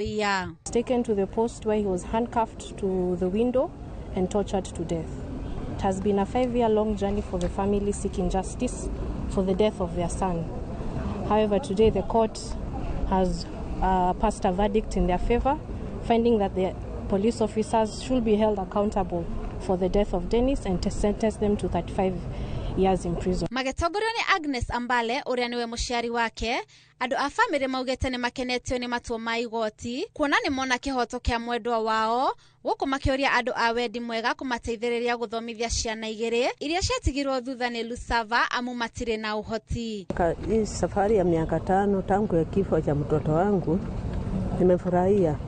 Nzoia. Taken to the post where he was handcuffed to the window and tortured to death. It has been a 5-year-long journey for the family seeking justice for the death of their son. However, today the court has passed a verdict in their favor, finding that the police officers should be held accountable for the death of Dennis and to sentence them to 35 years in prison. Magĩtongorio nĩ Agnes Ambale ũrĩa nĩwe mũciari wake, andũ a bamĩrĩ maugĩte nĩ makenetio nĩ matua ma igoti kuona nĩ mona kĩhoto kĩa mwendwa wao, gũkũ makĩũria andũ a wendi mwega kũmateithĩrĩria gũthomithia ciana igĩrĩ iria ciatigirwo thutha nĩ Lusava amu matirĩ na ũhoti. Hii safari ya miaka 5 tangu ya kifo cha mtoto wangu, nimefurahia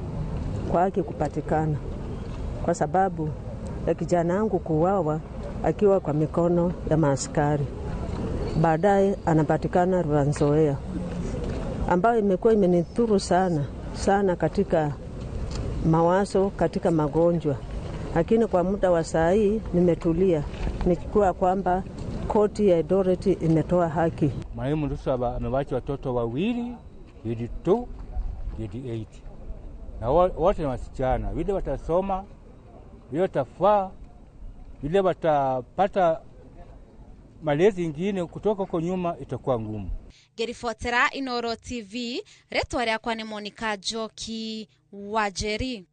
kwa haki kupatikana, kwa sababu ya kijana wangu kuuawa akiwa kwa mikono ya maaskari, baadaye anapatikana Trans Nzoia, ambayo imekuwa imenithuru sana sana katika mawazo, katika magonjwa. Lakini kwa muda wa saa hii nimetulia nikijua kwamba koti ya Eldoret imetoa haki. Marehemu Lusava amewacha watoto wawili, grade 2, grade 8, na wote ni wasichana. Vile watasoma, vile watafaa, vile watapata malezi ingine kutoka huko nyuma itakuwa ngumu. Ngĩribotera Inooro TV, rĩtwa rĩakwa nĩ Monica Njoki wa Njeri.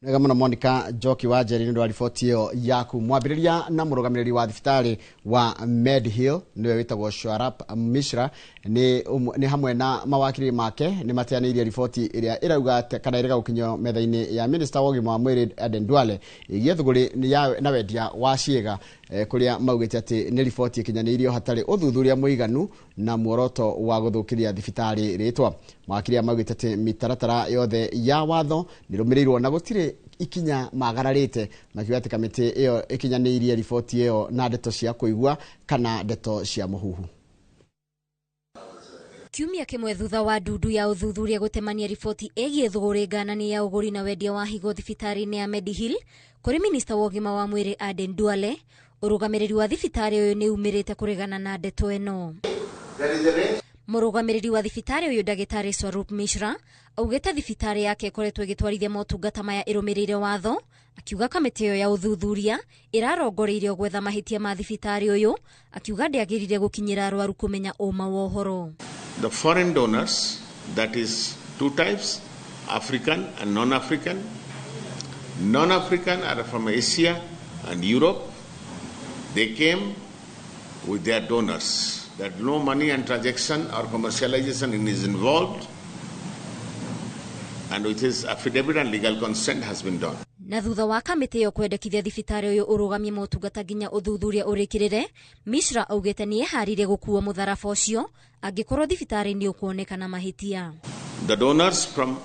Wega mũno Monica Njoki wa Njeri nĩ ũndũ wa riboti ĩyo yaku. Mwambĩrĩria na mũrũgamĩrĩri wa thibitarĩ wa Medihill nĩwe wĩtagwo Swarup Mishra nĩ hamwe na mawakiri make nĩ mateanĩirie riboti ĩrĩa ĩrauga kana ĩrega gũkinyio metha-inĩ ya minista wa ũgima wa mwĩrĩ Aden Duale ĩgiĩ thũgũrĩ na wendia wa ciĩga, kũrĩa maugĩte atĩ nĩ riboti ĩkinyanĩirio hatarĩ ũthuthuria mũiganu na muoroto wa gũthũkĩria thibitarĩ rĩtwa. Mawakiri aya maugĩte atĩ mĩtaratara yothe ya watho nĩrũmĩrĩirwo na gũtirĩ ikinya magararĩte, makiuga atĩ kamĩtĩ ĩyo ĩkinyanĩirie riboti ĩyo na ndeto cia kũigua kana ndeto cia mũhuhu. Kiumia kĩmwe thutha wa ndundu ya ũthuthuria gũtemania riboti ĩgiĩ thũgũrĩ nganani ya ũgũri na wendia wa higo thibitarĩ-inĩ ya Medihill kũrĩ minista wa ũgima wa mwĩrĩ Aden Duale, ũrũgamĩrĩri wa thibitarĩ ũyũ nĩ umĩrĩte kũregana na ndeto ĩno. Mũrũgamĩrĩri wa thibitarĩ ũyũ ndagĩtarĩ Swarup Mishra augĩte thibitarĩ yake ĩkoretwo ĩgĩtwarithia motungata maya ĩrũmĩrĩire watho, akiuga kamĩtĩ ĩyo ya ũthuthuria ĩrarongoreirio gwetha mahĩtia ma thibitarĩ ũyũ, akiuga ndĩagĩrĩire gũkinyĩra arwaru kũmenya ũma wa ũhoro. The foreign donors, that is two types, African and non-African. Non-African are from Asia and Europe. They came with their donors. That no money and transaction or commercialization is involved, and with his affidavit and legal consent has been done. Na thutha wa kamĩtĩ ĩyo kwendekithia thibitarĩ ũyũ ũrũgamie motungata nginya ũthuthuria ũrĩkĩrĩre, Mishra augĩte nĩ eharĩirie gũkua mũtharaba ũcio angĩkorwo thibitarĩ nĩ ũkuonekana mahĩtia. The donors from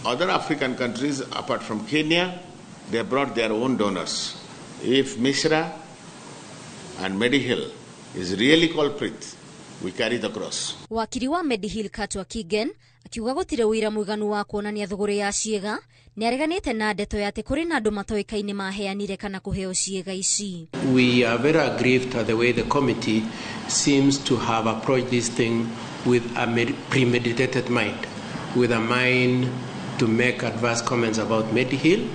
other African countries apart from Kenya, they brought their own donors. If Mishra and Medihill is really culprit, we carry the cross. Wakiri wa Medihill Katwa Kigen akiuga gũtirĩ ũira mũiganu wa kuonania thũgũrĩ ya ciĩga, nĩareganĩte na ndeto ya atĩ kũrĩ na andũ matoĩkaine maheanire kana kũheo ciĩga ici. We are very aggrieved at the way the committee seems to have approached this thing with a premeditated mind, with a mind to make adverse comments about Medihill,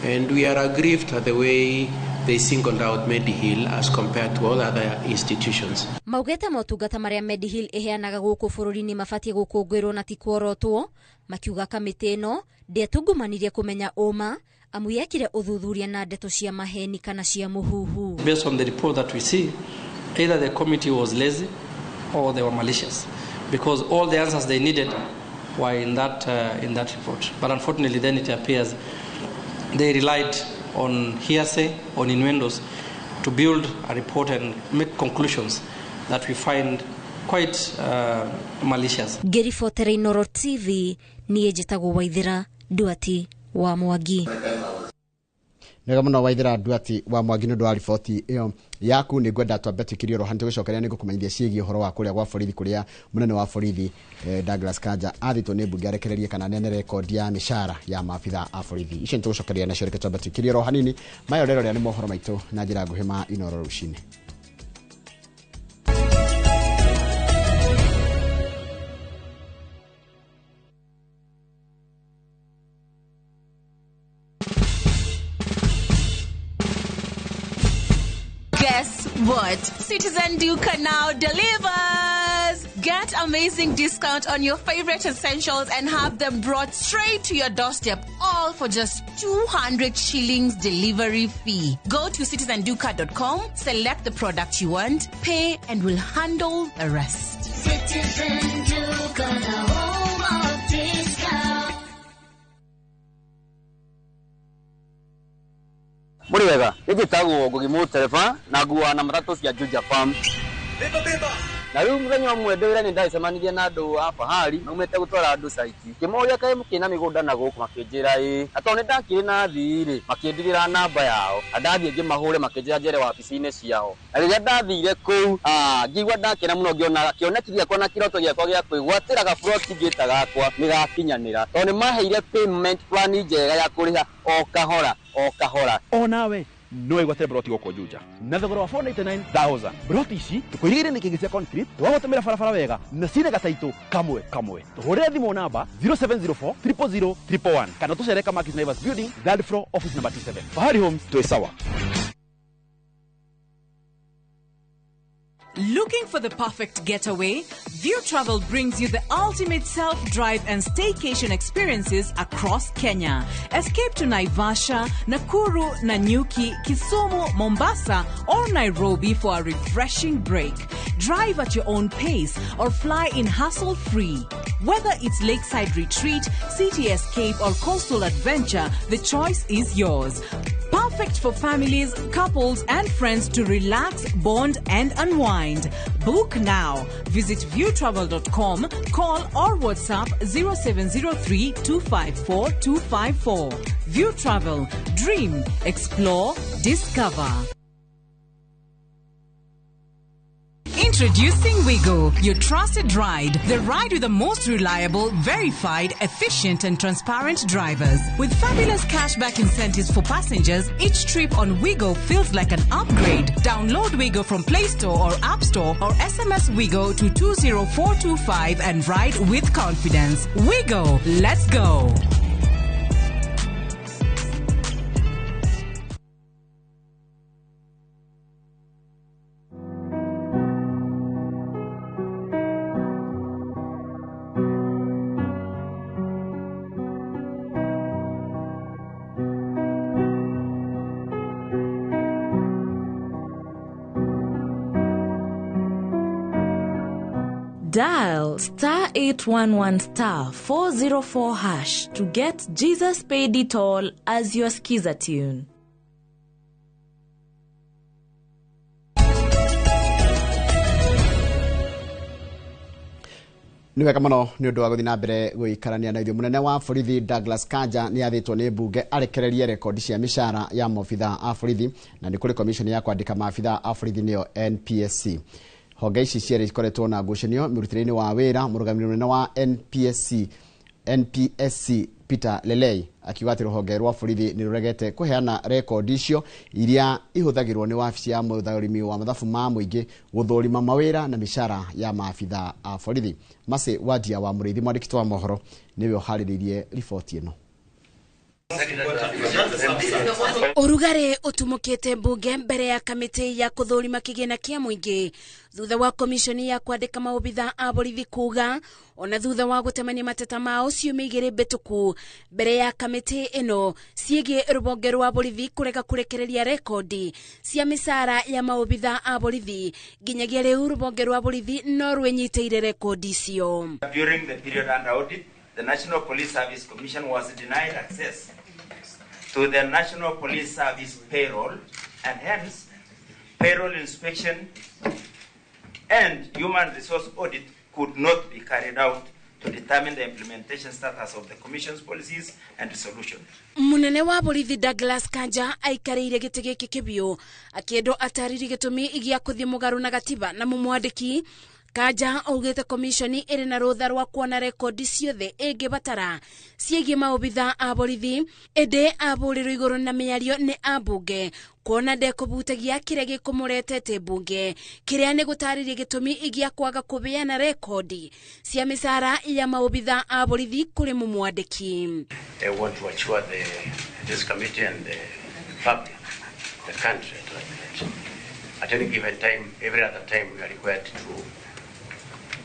and we are aggrieved at the way they singled out Medihill as compared to all other institutions. Maugĩte motungata marĩa Medihill ĩheanaga gũkũ bũrũri-inĩ mabatiĩ gũkũngũĩrwo na ti kuorotwo, makiuga kamĩtĩ ĩno ndĩetungumanirie kũmenya ũma amu yekire ũthuthuria na ndeto cia maheni kana cia mũhuhu. Based on the report that we see, either the committee was lazy or they were malicious, because all the answers they needed were in that report. But unfortunately then it appears they relied on hearsay, on innuendos, to build a report and make conclusions that we find quite malicious. Ngĩribotera Inooro TV, niĩ njĩtagwo Waithera Nduati wa Mwangi. Nĩwega mũno Waithera Nduati wa Mwangi nĩ ũndũ wa riboti ĩyo yaku. Nĩ ngwenda twambe tũikirie oro hanini tũgĩcokeria nĩ ngũkũmenyithia ciĩgiĩ ũhoro wa kũrĩa gwa borithi kũrĩa mũnene wa borithi Douglas Kanja athĩtwo nĩ mbunge arekererie kana anene rekondi ya mĩcara ya maabitha a borithi. Icio nĩ tũgũcokeria nacio, reke twambe tũikirie oro hanini. Maya ũrerorera nĩ mohoro maitũ na njĩra nguhĩ ma Inooro rũcinĩ. Guess what? Citizen Duka now delivers! Get amazing discount on your favorite essentials and have them brought straight to your doorstep, all for just 200 shillings delivery fee. Go to citizenduka.com, select the product you want, pay, and we'll handle the rest. Citizen Duka, the home of discount. Muri wega, njĩtagwo Ngugi Mũtereba na nguaga na matatũ cia Juja Farm. Na rĩu mũthenya ũmwe ndĩ wĩra nĩ ndacemanirie na andũ a Fahari maumĩte gũtwara andũ caiti. Ngĩmoria kaĩ mũkĩrĩ na mĩgũnda na gũkũ, makĩnjĩra ĩĩ. Na tondũ nĩ ndakĩrĩ na athii rĩ, makĩndigĩra namba yao. Na ndathiĩ ngĩmahũre makĩnjĩra njere wabici-inĩ ciao. Na rĩrĩa ndathire kũu, ngĩigua ndakena mũno ngĩona kĩoneki gĩakwa na kĩroto gĩakwa gĩa kwĩgwatĩra gaburoti ngĩta gakwa nĩ gakinyanĩra. Tondũ nĩ maheire payment plan njega ya kũrĩha o kahora o kahora. Onawe no wĩgwatĩre broti gũkũ Juja na thogora wa 499,000. Broti ici tũkũirigĩire nĩ kĩngĩ cia concrete, twagũtũmĩra barabara wega na ciĩna gataitũ kamwe kamwe. Tũhũrĩre thimũ namba 0704 000 111 kana tũcere Kamakis Naivas Building, third floor, office number 27. Fahari Homes, twĩ sawa. Looking for the perfect getaway? View Travel brings you the ultimate self-drive and staycation experiences across Kenya. Escape to Naivasha, Nakuru, Nanyuki, Kisumu, Mombasa, or Nairobi for a refreshing break. Drive at your own pace or fly in hassle-free. Whether it's lakeside retreat, city escape, or coastal adventure, the choice is yours. Perfect for families, couples, and friends to relax, bond, and unwind. Book now. Visit viewtravel.com, call or WhatsApp 0703 254 254. View Travel. Dream, explore, discover. Introducing Wigo, your trusted ride. The ride with the most reliable, verified, efficient, and transparent drivers. With fabulous cashback incentives for passengers, each trip on Wigo feels like an upgrade. Download Wigo from Play Store or App Store or SMS Wigo to 20425 and ride with confidence. Wigo, let's go. Dial star 811 star 404 hash to get Jesus Paid It All as your skiza tune. Nĩ wega mũno nĩ ũndũ wa gũthiĩ na mbere gũikarania na ithuĩ. Mũnene wa borithi Douglas Kanja nĩ athĩtwo nĩ mbunge arekererie rekondi cia mĩcara ya maobitha a borithi, na nĩ kũrĩ commission ya kwandĩka maabitha a borithi nĩyo NPSC. Honge ici cierĩ ikoretwo na ngucanio mĩrutĩre-inĩ wa wĩra. Mũrũgamĩrĩri mũnene wa NPSC Peter Lelei akiuga atĩ rũhonge rwa borithi nĩ rũregete kũheana rekondi icio iria ihũthagĩrwo nĩ wabici ya mũthũrimi wa mathabu ma mũingĩ gũthũrima mawĩra na mĩcara ya maabitha a borithi. Mercy Wadia wa Mũrĩithi, mwandĩki wa mohoro, nĩwe ũharĩrĩirie riboti ĩno. Ũrugarĩ ũtumũkĩte mbunge mbere ya kamĩtĩ ya kũthũrima kĩgĩna kĩa mũingĩ thutha wa komishoni ya kwandĩka maobitha a borithi kuga ona thutha wa gũtemania mateta mao ciumia igĩrĩ mbĩtũku mbere ya kamĩtĩ ĩno ciĩgiĩ rũhonge rwa borithi kũrega kũrekereria rekondi cia mĩcara ya maobitha a borithi. Nginyagia rĩu rũhonge rwa borithi no rwĩnyitĩire rekondi icio. During the period under audit, the National Police Service Commission was denied access to the National Police Service payroll, and hence payroll inspection and human resource audit could not be carried out to determine the implementation status of the Commission's policies and resolutions. Munene wa borithi Douglas Kanja aikarĩire gĩtĩ gĩkĩ kĩbiũ akĩendwo atarĩrie gĩtũmi gĩa kũthiĩ mũgarũ na gatiba na mũmwandĩki. Kanja augĩte komishoni ĩrĩ na rũtha rwa kuona rekondi ciothe ĩngĩbatara ciĩgiĩ maobitha a borithi, ĩndĩ abũrĩrwo igũrũ na mĩario nĩ ambunge kuona ndekũbutagia kĩrĩa gĩkũmũretete mbunge kĩrĩa nĩ gũtarĩria gĩtũmi gĩa kwaga kũbeana rekondi cia mĩcara ya maobitha a borithi kũrĩ mũmwandĩki. I want to assure this committee and the public, the country at large, At any given time, every other time, we are required to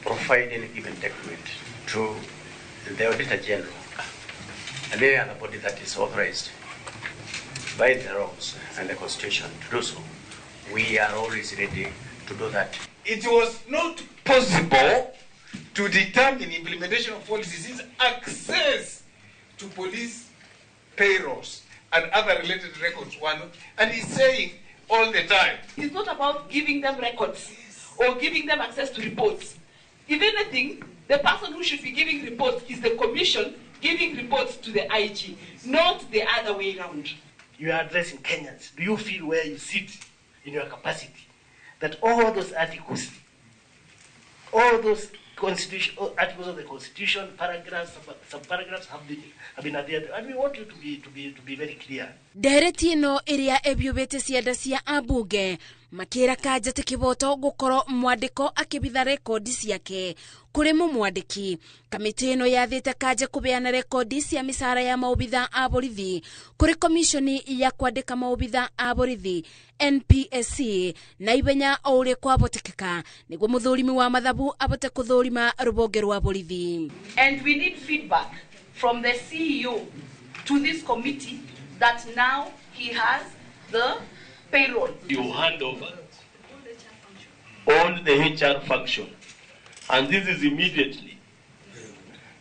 provide any given document to the Auditor General and any other body that is authorized by the laws and the Constitution to do so. We are always ready to do that. It was not possible to determine implementation of policies since access to police payrolls and other related records were not. And he's saying all the time. It's not about giving them records or giving them access to reports. If anything, the person who should be giving reports is the commission giving reports to the IG, not the other way round. You are addressing Kenyans. Do you feel where you sit in your capacity that all those articles, all those constitution, articles of the Constitution, paragraphs, subparagraphs have been adhered to? And we want you to be very clear. Ndereti ĩno ĩrĩa ĩbiũbĩte cianda cia ambunge makĩra Kanja ti kĩboto gũkorwo mwandĩko akĩbitha rekondi ciake kũrĩ mũmwandĩki. Kamĩtĩ ĩno yathĩte Kanja kũbeana rekondi cia mĩcara ya maobitha a borithi kũrĩ komishoni ya kwandĩka maobitha a borithi NPSC na ihenya o ũrĩa kwabotekeka nĩguo mũthũrimi wa mathabu abote kũthũrima rũbonge rwa borithi. And we need feedback from the CEO to this committee that now he has the payroll. You hand over all the HR function, and this is immediately.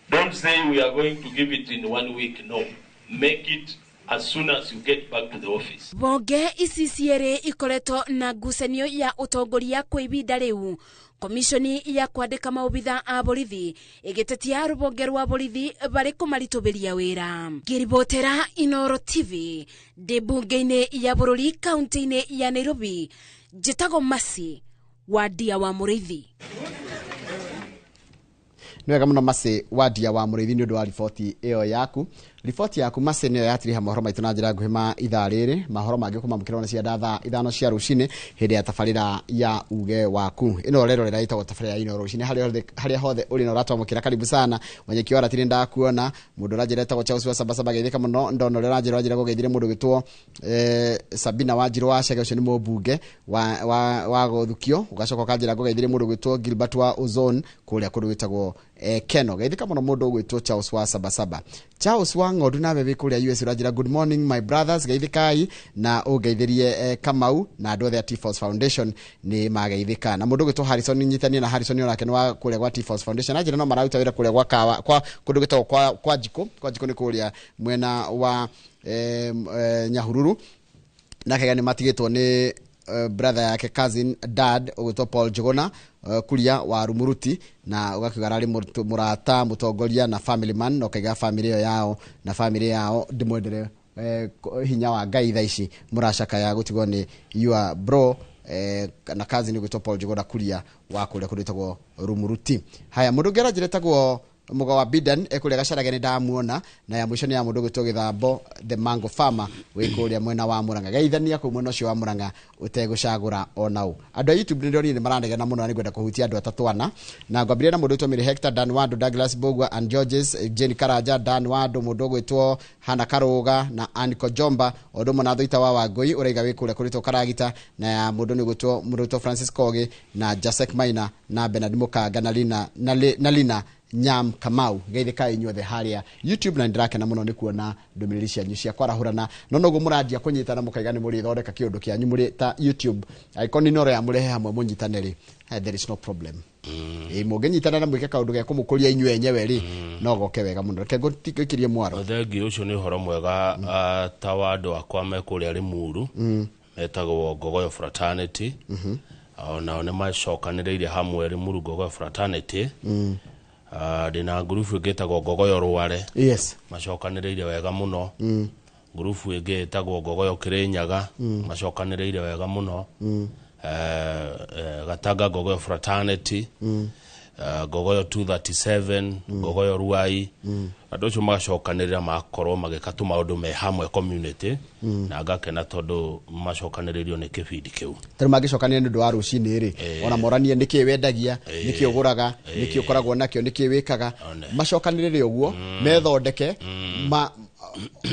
Don't say we are going to give it in 1 week. No, make it as soon as you get back to the office. Bonge ici cierĩ ikoretwo na ngucanio ya ũtongoria kwa ibinda rĩu. Komishoni ya kwandĩka maobitha a borithi ĩgĩtetia rũbonge rwa borithi barĩ kũmaritũbĩria wĩra. Ngĩribotera Inoro TV ndĩ mbunge-inĩ ya bũrũri kaunti-inĩ ya Nairobi, njĩtagwo Masi Wandia wa Mũrĩithi. Nĩ wega mũno Masi Wandia wa Mũrĩithi nĩ ũndũ wa riboti ĩyo yaku. Riboti yaku Masi nĩyo yatiriha mohoro maitũ na njĩra nguhĩ ma ithaa rĩrĩ. Mahoro mangĩ ũkũmamũkĩra ona cia thaa 5 cia rũcinĩ hĩndĩ ya tabarĩra ya uge waku. Ĩno ũrerorera ĩtagwo tabarĩra ya Inooro rũcinĩ. Harĩa hothe ũrĩ na ũratwamũkĩra karibu sana. Wanyeki wa ratiri ndakuona mũndũ ũranjĩra etagwo Charles wa Sabasaba geithĩka mũno. Ndona ũrĩa ũranjĩra gũgeithire mũndũ gwĩtwo Sabina Wanjirũ wa Chege, ũcio nĩ mũmbunge wa Gũthukio. Ũgacoka ũkanjĩra ngũgeithire mũndũ gwĩtwo Gilbert wa Ozone kũrĩa kũndũ gwĩtagwo Keno. Geithĩka mũno mũndũ ũgwĩtwo Charles wa Sabasaba. Charles wa Ng'ondu nawe wĩ kũrĩa US ũranjĩra good morning my brothers, geithĩkai na ũngeithĩrie Kamau na andũ othe a T-Force Foundation nĩ mageithĩka. Na mũndũ ũgwĩtwo Harrison, nyitanie na Harrison onake nĩ wa kũrĩa gwa T-Force Foundation. Anjĩra no mararuta wĩra kũrĩa gwa kawa kwa kũndũ gwĩtagwo kwa Njikũ. Kwa Njikũ nĩ kũrĩa mwena wa Nyahururu. Nake nĩ matigĩtwo nĩ brother yake cousin dad ũgwĩtwo Paul Njuguna kuria wa Rumuruti, na ũgakiuga ararĩ mũrata mũtongoria na family man, na ũkaiga family ĩyo yao na family yao ndĩmwendere hinya wa Ngai thaa ici mũracakaya gũtigwo nĩ your bro na cousin ũgwĩtwo Paul Njuguna kuria wa kũrĩa kũndũ gwĩtagwo Rumuruti. Haya, mũndũ ũngĩ aranjĩra etagwo Mũgo wa Bidan ekũrĩa Gacarage nĩ ndamuona, na ya mũico nĩ ya mũndũ ũgwĩtwo Gĩthambo the Mango Farmer wĩ kũrĩa mwena wa Murang'a. Geithania kũu mwena ũcio wa Murang'a ũtegũcagũra ona ũ. Andũ a YouTube nĩ ndĩronire nĩ maranegena mũno na nĩngwenda kũhutia andũ atatũ ana. Na ngwambĩrĩria na mũndũ ũgwĩtwo Mary Hector, Dan Wando, Douglas Bogwa and Georges, Jane Karanja, Dan Wando, mũndũ ũgwĩtwo Hana Karuga na Ann Kojomba, o ũndũ ũmwe na Thuita wa Wangũi ũraiga wĩ kũrĩa kũrĩtwo Karagita, na ya mũndũ nĩ ũgwĩtwo mũndũ ũgwĩtwo Francis Kogi na Jasek Maina na Bernard Mukanga na Lina na Lina Nyam Kamau. Geithĩkai inyuothe harĩa YouTube, na nĩndĩrakena mũno nĩ kuona ndũmĩrĩri cianyu cia kwarahũrana. No noguo mũranjia kũnyitana mũkaiga nĩ mũrĩthondeka kĩũndũ kĩanyu mũrĩ ta YouTube, angĩkorwo nĩ Inooro ya mũrehe hamwe mũnyitane rĩ, there is no problem. Mũngĩnyitana na mwĩke kaũndũ ge kũmũkũria inyuĩ enyewe rĩ, no goke wega mũno. Reke ngũikĩrie mwaro. Thengiũ, ũcio nĩ ũhoro mwega ta wa andũ akwa me kũrĩa Limuru metagwo Ngogoyo Fraternity. Onao nĩ macokanĩrĩire hamwe Limuru Ngogoyo Fraternity. Ndĩna ngurubu ĩngĩ ĩtagwo Ngogoyo Rware. Yes. Macokanĩrĩire wega mũno. Ngurubu ĩngĩ ĩtagwo Ngogoyo Kĩrĩnyaga. Macokanĩrĩire wega mũno. Gatanga Ngogoyo Fraternity. Ngogoyo 237, Ngogoyo Ruai. Andũ acio magacokanĩrĩra magakorwo magĩka tũmaũndũ me hamwe community, na ngakena tondũ macokanĩrĩirio nĩ kĩbindi kĩu. Tarĩu mangĩcokanĩrĩra nĩ ũndũ wa rũcinĩ rĩ, ona moranie nĩkĩĩ wendagia, nĩkĩĩ ũgũraga, nĩkĩĩ ũkoragwo nakĩo, nĩkĩĩ wĩkaga, macokanĩrĩre ũguo, methondeke,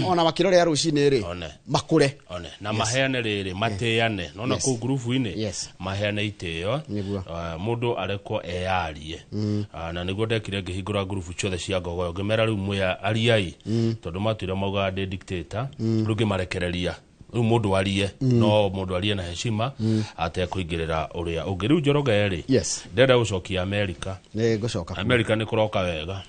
ona makĩrore rũcinĩ rĩ makũre one na maheane rĩrĩ matĩane nona kũu ngurubu-inĩ maheane itĩo mũndũ arekwo eyarie. Na nĩguo ndekire ngĩhingũra ngurubu ciothe cia Ngogoyo ngĩmera rĩu mwĩ ariai tondũ matuire maugaga ndĩ dictator rĩu ngĩmarekereria rĩu mũndũ arie no mũndũ arie na heshima atekũingĩrĩra ũrĩa ũngĩ. Rĩu Njoroge rĩ ndĩrenda gũcokia Amerika. Nĩ ngũcoka Amerika nĩ kũroka wega.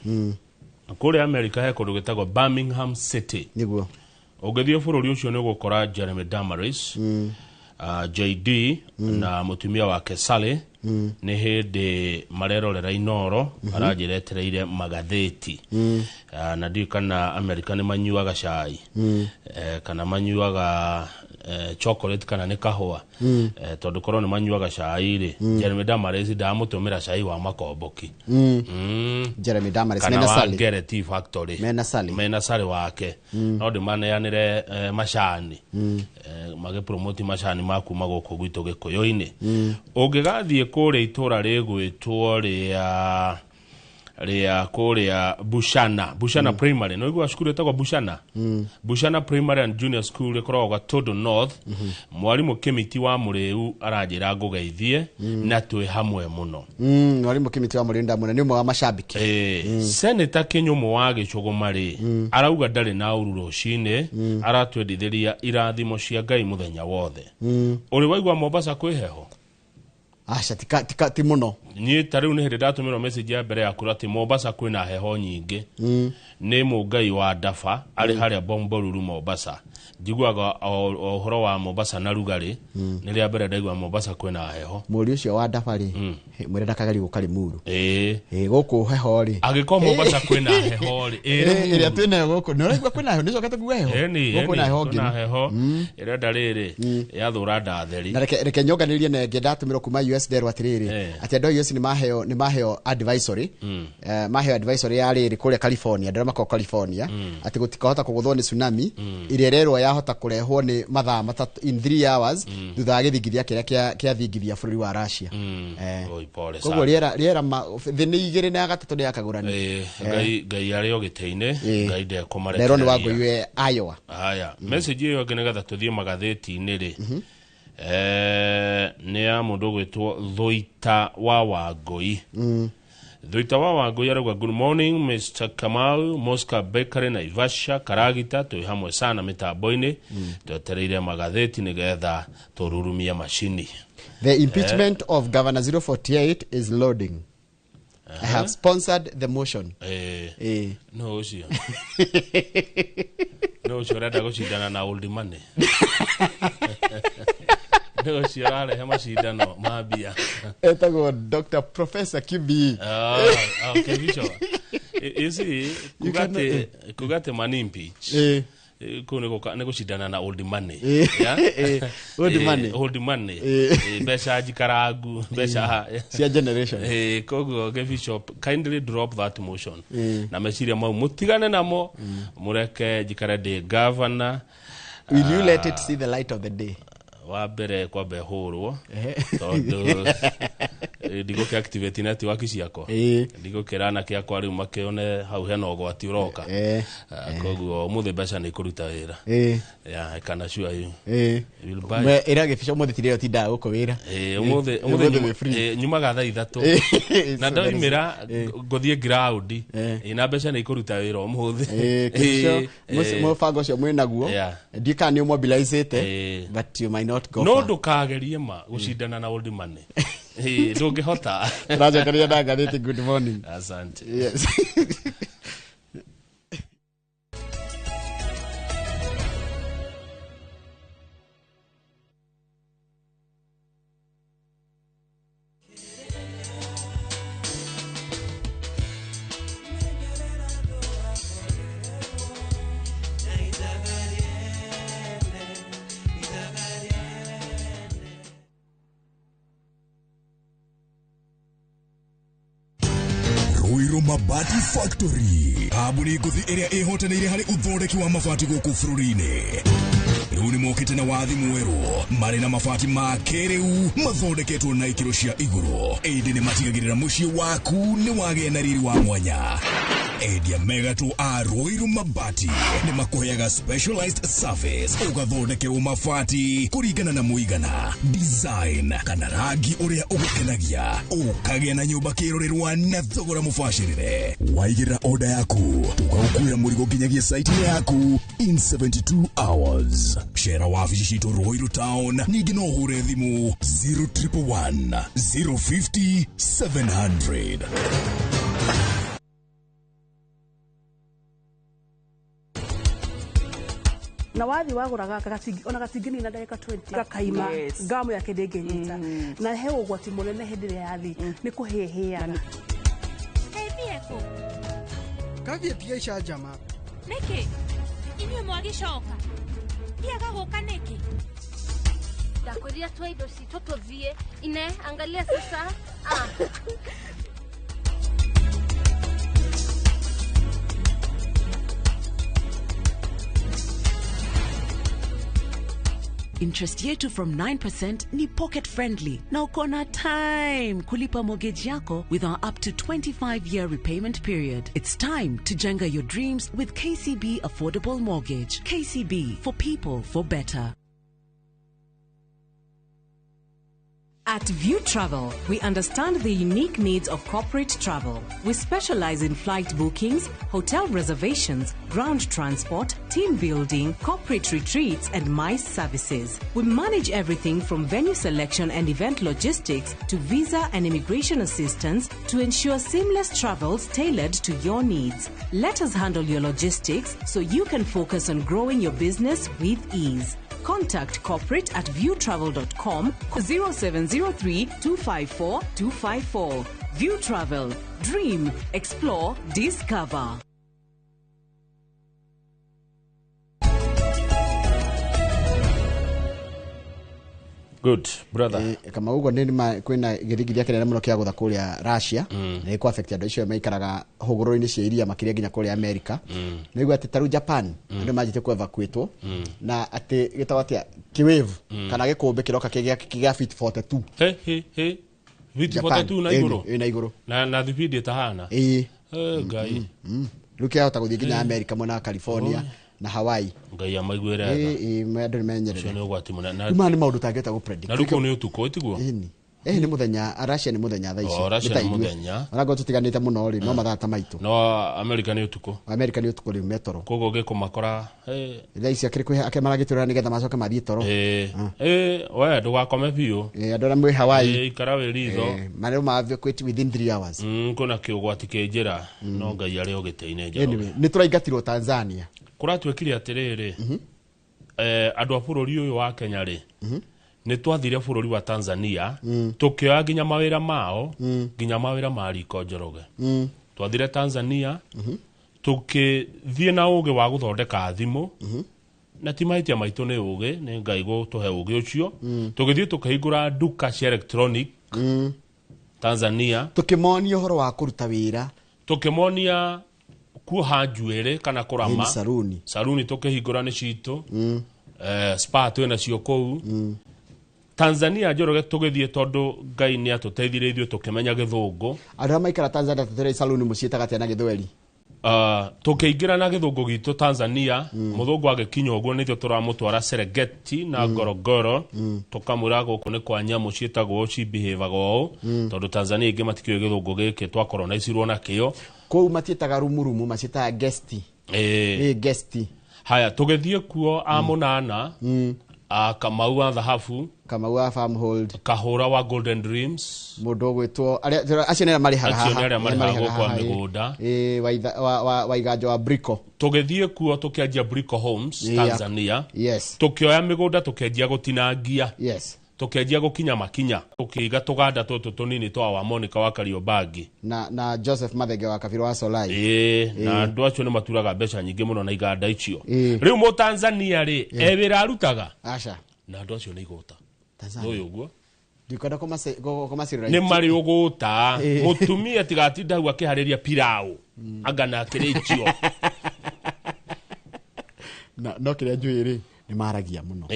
Kũrĩa Amerika he kũndũ gĩtagwo Birmingham City. Nĩguo ũngĩthiĩ bũrũri ũcio nĩ ũgũkora Jeremy Damaris, JD na mũtumia wake Sally nĩ hĩndĩ marerorera Inoro aranjĩra etereire magathĩti. Na ndiũĩ kana Amerika nĩ manyuaga cai kana manyuaga chocolate kana nĩ kahũa, tondũ korwo nĩ manyuaga cai rĩ Jeremy Damaris ndamũtũmĩra cai wa makomboki. Jeremy Damaris mena Sally Ngere Tea Factory mena Sally wake no ndĩmaneanĩre macani magĩpromote macani ma kuma gũkũ gwitũ Gĩkũyũ-inĩ. Ũngĩgathiĩ kũrĩa itũra rĩgwĩtwo rĩa kũrĩa Bushana Primary, no igua cukuru ĩtagwo Bushana Bushana Primary and Junior School ĩkoragwo Gatondo North. Mwarimũ Kĩmiti wa Mũrĩu aranjĩra ngũgeithie na twĩ hamwe mũno. Mwarimũ Kĩmiti wa Mũrĩu ndamwona nĩ ũmwe wa macambĩki. Senator Kĩnyũmũ wa Gĩcũgũma rĩ arauga ndarĩ na ũru rũcinĩ, aratwendithĩria irathimo cia Ngai mũthenya wothe. Ũrĩ waigua Mombasa kwĩ heho? Aca tika ti mũno. Niĩ ta rĩu nĩ hĩndĩ ndatũmĩrwo message ya mbere ya kũra atĩ Mombasa kwĩna heho nyingĩ. Nĩ mũngai wa Dafa arĩ harĩa Bombolulu Mombasa. Njiguaga ũhoro wa Mombasa na rugarĩ nĩ rĩa mbere ndaigua Mombasa kwĩna heho. Mũriũ ũcio wa Dafa rĩ mwĩre ndakagerie gũka Limuru. Gũkũ heho rĩ angĩkorwo Mombasa kwĩna heho rĩ ĩrĩa twĩnayo gũkũ nĩ ũraigua kwĩna heho, nĩũcokete kuga heho gũkũ kwĩna heho ngiri heho ĩrenda rĩrĩ yathũra ndatheri. Na reke nyonganĩrie na ĩngĩ ndatũmĩrwo kuma US nderwo atĩrĩrĩ atĩ andũ a US nĩ maheo advisory, maheo advisory ya rĩrĩ kũrĩa California, andũ arĩa makoragwo California atĩ gũtikahota kũgũthwo nĩ tsunami ĩrĩa ĩrerwo yahota kũrehwo nĩ mathaa matatũ in 3 hours thutha wa gĩthingithia kĩrĩa kĩathingithia bũrũri wa Russia. Koguo rĩera thĩ nĩ igĩrĩ na ya gatatũ nĩ yakagũrania. Ngai arĩ o gĩtĩ-inĩ, Ngai ndekũmarekereria. Nderwo nĩ Wangũi Iowa. Haya, message ĩyo ĩngĩ nĩgetha tũthiĩ magathĩti-inĩ rĩ nĩ ya mũndũ ũgwĩtwo Thuita wa Wangũi. Thuita wa Wangũi arauga good morning Mr. Kamau, Mosca Bakery Naivasha Karagita, twĩ hamwe sana mĩtambo-inĩ, twetereire magathĩti nĩgetha tũrurumie macini. The impeachment of Governor 048 is loading. I have sponsored the motion. No ũcio. No ũcio ũrenda gũcindana na old money. No ũcio ũrarehe macindano ma mbia. Etagwo Dr. Professor QB. Okay, Bishop. You see, kugate money impeach. Kũu nĩ gũcindana na old money. Old money. Old money. Mbeca njikarangu, mbeca cia generation. Koguo Bishop, kindly drop that motion. Na meciria mau mũtigane namo, mũreke njikare ndĩ governor. Will you let it see the light of the day? Wa mbere kwamba ĩhũrwo tondũ ndigũkĩ activate network ciakwa, ndigũkĩra anake akwa rĩu makĩone hau hena ũgwati ũroka. Koguo ũmũthĩ mbeca nĩ ikũruta wĩra. Yeah, I can assure you. Ĩra Gĩbico ũmũthĩ ti rĩo tindaga gũkũ wĩra. Ũmũthĩ nyumaga thaa 3 na ndoimĩra ngũthiĩ ground na mbeca nĩ ikũruta wĩra ũmũthĩ. Mũbango ũcio mwĩnaguo ndiũĩ kana nĩ ũmobilizĩte, but you might not go no far. Ndũkagerie ma gũcindana na old money. Ndũngĩhota. Tũracokeria na ngathĩti. Good morning. Asante. Yes. Mabati Factory kambuni ngũthi ĩrĩa ĩhotanĩire harĩ ũthondeki wa mabati gũkũ bũrũri-inĩ. Rĩu nĩ mokĩte na wathi mwerũ marĩ na mabati ma kĩrĩu mathondeketwo na ikĩro cia igũrũ, ĩndĩ nĩ matigagĩrĩra mũciĩ waku nĩ wagĩa na riri wa mwanya. Endia megatũ a Ruiru Mabati nĩ makũheaga specialized service ũgathondekerwo mabati kũringana na mũigana, design kana rangi ũrĩa ũgũkenagia, ũkagĩa na nyũmba kĩrorerwa na thogora mũbacĩrĩre. Waigĩrĩra order yaku tũgagũkuĩra mũrigo nginyagia site-inĩ yaku in 72 hours. Cera wabici citũ Ruiru Town, ningĩ no ũhũre thimũ 0111 050 700. Na wathi wagũraga ona gatingĩnina ndagĩka 20 gakaima. Yes. Ngamu yake ndĩngĩnyita na he ũgwati mũnene hĩndĩ ĩrĩa yathi nĩ kũhĩhĩaga. Kathiĩ tiga icanjama. Nĩkĩ inyuĩ mwagĩcoka ndiaga gũka nĩkĩ? Ndakwĩrire twa indo citũ tũthiĩ ine angalia sasa. Ah. Interest yetu from 9% ni pocket friendly na uko na time kulipa mortgage yako with our up to 25-year repayment period. It's time to jenga your dreams with KCB Affordable Mortgage. KCB, for people, for better. At View Travel, we understand the unique needs of corporate travel. We specialize in flight bookings, hotel reservations, ground transport, team building, corporate retreats, and MICE services. We manage everything from venue selection and event logistics to visa and immigration assistance to ensure seamless travels tailored to your needs. Let us handle your logistics so you can focus on growing your business with ease. Contact corporate at viewtravel.com 0703 254 254. View Travel. Dream, explore, discover. Good brother. Kama uguo nĩ kwĩna gĩthingithia kĩnene mũno kĩa gũtha kũrĩa Russia na ĩkũ affect andũ acio maikaraga hũgũrũrũ-inĩ cia iria makĩria nginya kũrĩa America. Nĩguo atĩ tarĩu Japan andũ manjĩtie kũ evacuatwo na atĩ gĩtagwo atĩa kĩwave kana gĩkũmbĩ kĩroka kĩgĩa feet 42. He he he. Feet Japan, 42 na igũrũ. Ĩ na igũrũ. Na thibindi ĩtahana. Ĩĩ. Ngai. Rĩu kĩahota gũthiĩ nginya America mwena wa California na Hawaii. Ngai amaiguĩre tha. Ĩĩ andũ nĩ menyerere. Ũcio nĩ ũgwati mũnene. Rĩu maya nĩ maũndũ ũtangĩhota gũ predict. Na rĩu kũu nĩ ũtukũ ĩtiguo? Ĩni. Nĩ mũthenya, Russia nĩ mũthenya thaa ici. Oh, Russia Nĩ ta nĩ ithuĩ. mũthenya. Ona ngorwo tũtiganĩte mũno rĩ, no mathaa ta maitũ. No America nĩ ũtukũ. America nĩ ũtukũ rĩu me toro. Koguo ũngĩkũmakora Thaa ici akĩrĩ kwĩ akĩrĩ maragĩtũrĩra nĩgetha macoke mathiĩ toro. We ndũgakome biũ. Andũ arĩa mwĩ Hawaii. Ikara wĩ ritho. Marĩa ma evacuate within 3 hours. Kwĩna kĩũgwati kĩ njĩra no Ngai arĩ o gĩtĩ-inĩ Njoroge. Anyway, nĩ tũraingatirwo Tanzania. Kũratuĩkire atĩrĩrĩ, andũ a bũrũri ũyũ wa Kenya rĩ, nĩ twathire bũrũri wa Tanzania tũkĩoya nginya mawĩra mao, nginya mawĩra ma riko Njoroge. Twathire Tanzania tũkĩthiĩ na ũgĩ wa gũthondeka thimũ na ti mahĩtia maitũ nĩ ũgĩ, nĩ Ngai gũtũhe ũgĩ ũcio. Tũgĩthiĩ tũkĩhingũra nduka cia electronic Tanzania. Tũkĩmonia ũhoro wa kũruta wĩra. Tũkĩmonia kuoha njuĩrĩ kana kũrama. Ĩni saruni. Saruni tũkĩhingũra nĩ citũ. Spa twĩna cio kũu. Tanzania Njoroge tũgĩthiĩ tondũ Ngai nĩ atũteithirie ithuĩ tũkĩmenya gĩthũngũ. Andũ arĩa maikara Tanzania tũtũrĩ saluni mũciĩtaga atĩa na gĩthweri? Tũkĩingĩra na gĩthũngũ gitũ Tanzania, mũthũngũ agĩkinya ũguo nĩthuĩ tũramũtwara Serengeti na Ngorongoro, tũkamwĩra gũkũ nĩ kwa nyamũ ciĩtagwo cibehavaga ũũ, tondũ Tanzania ingĩ matikĩũĩ gĩthũngũ gĩkĩ twakoronaitirwo nakĩo. Kũu matiĩtaga rumurumu, maciĩtaga gesti. Ĩ gesti. Haya, tũgĩthiĩ kuo a mũnana, a Kamau wa Thahabu, Kamau wa Farmhold, Kahũra wa Golden Dreams, mũndũ ũgwĩtwo acio nĩ arĩa marĩhaga Acio nĩ haha. arĩa marĩhaga gũkũ a mĩgũnda. Wa Iganjo wa Brico. Tũgĩthiĩ kuo tũkĩanjia Brico Homes Tanzania. Tũkĩoya mĩgũnda tũkĩanjia gũtinangia. Tũkĩanjia gũkinya makinya. Tũkĩiga tũganda tũtũ tũnini twa wa Monica wa Kariobangi. Na Joseph Mathenge wa Kabiro wa Solai. Na andũ acio nĩ maturaga mbeca nyingĩ mũno na iganda icio. Rĩu mũ Tanzania rĩ, e wĩra arutaga? Aca. Na andũ acio nĩ igũta. Tanzania. Nĩ ũyũ ũguo? Ndikwenda kũmacirĩra Nĩ marĩ ũgũta. Mũtumia tigatinda hau akĩharĩria pilau. Anga na akĩrĩkio. No kĩrĩa njũĩ rĩ, nĩ maragia mũno.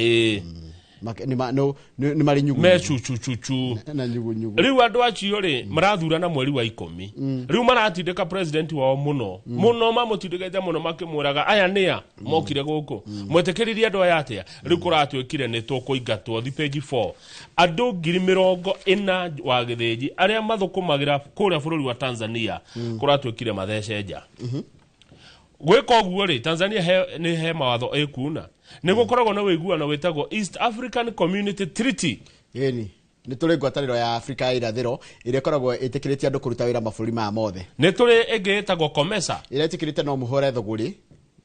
Nĩ marĩ nyugu Me cucucucu na nyugunyugu. Rĩu andũ acio rĩ marathurana mweri wa 10. Rĩu maratindĩka president wao mũno mũno, mamũtindĩkĩte mũno makĩmwĩraga aya nĩa mokire gũkũ, mwetĩkĩririe andũ aya atĩa? Rĩu kũratuĩkire nĩ tũkũingatwo. Thi page 4, andũ 40,000 wa gĩthĩnji arĩa mathũkũmagĩra kũrĩa bũrũri wa Tanzania kũratuĩkire mathece nja. Gwĩka ũguo rĩ, Tanzania nĩ he mawatho ĩkuna, nĩ gũkoragwo na ũiguano wĩtagwo East African Community Treaty. Ĩni nĩ tũrĩ ngwatanĩro ya Afrika ya irathĩro ĩrĩa ĩkoragwo ĩtĩkĩrĩtie andũ kũruta wĩra mabũrũri maya mothe. Nĩ tũrĩ ĩngĩ ĩtagwo COMESA ĩrĩa ĩtĩkĩrĩte no mũhũre thũgũrĩ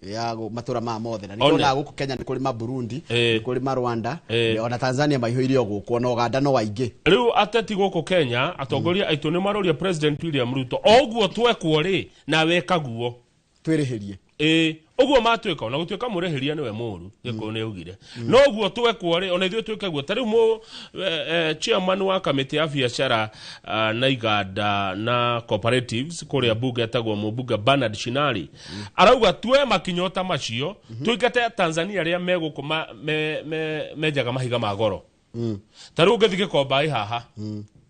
ya matũra maya mothe, na One. nĩtuonaga gũkũ Kenya nĩ kũrĩ ma Burundi, nĩ kũrĩ ma Rwanda, ona Tanzania maihũire o gũkũ, ona Uganda no aingĩ. Rĩu ateti gũkũ Kenya, atongoria aitũ nĩ maroria President William Ruto, o ũguo twekwo rĩ, nawe kaguo twĩrĩhĩrie. Ĩĩ, ũguo matuĩka, ona gũtuĩka mũrĩhĩria nĩwe mũru, Gĩkũyũ nĩ augire, no ũguo twekwo rĩ, ona ithuĩ twĩke guo. Ta rĩu mũ chairman wa kamĩtĩ ya biacara na iganda na cooperatives kũrĩa bunge etagwo mũmbunge Bernard Shinali arauga tuoe makinya ta macio, tũingate Tanzania arĩa me gũkũ menjaga mahiga ma goro. Ta rĩu ũngĩthiĩ Gĩkomba ĩ haha,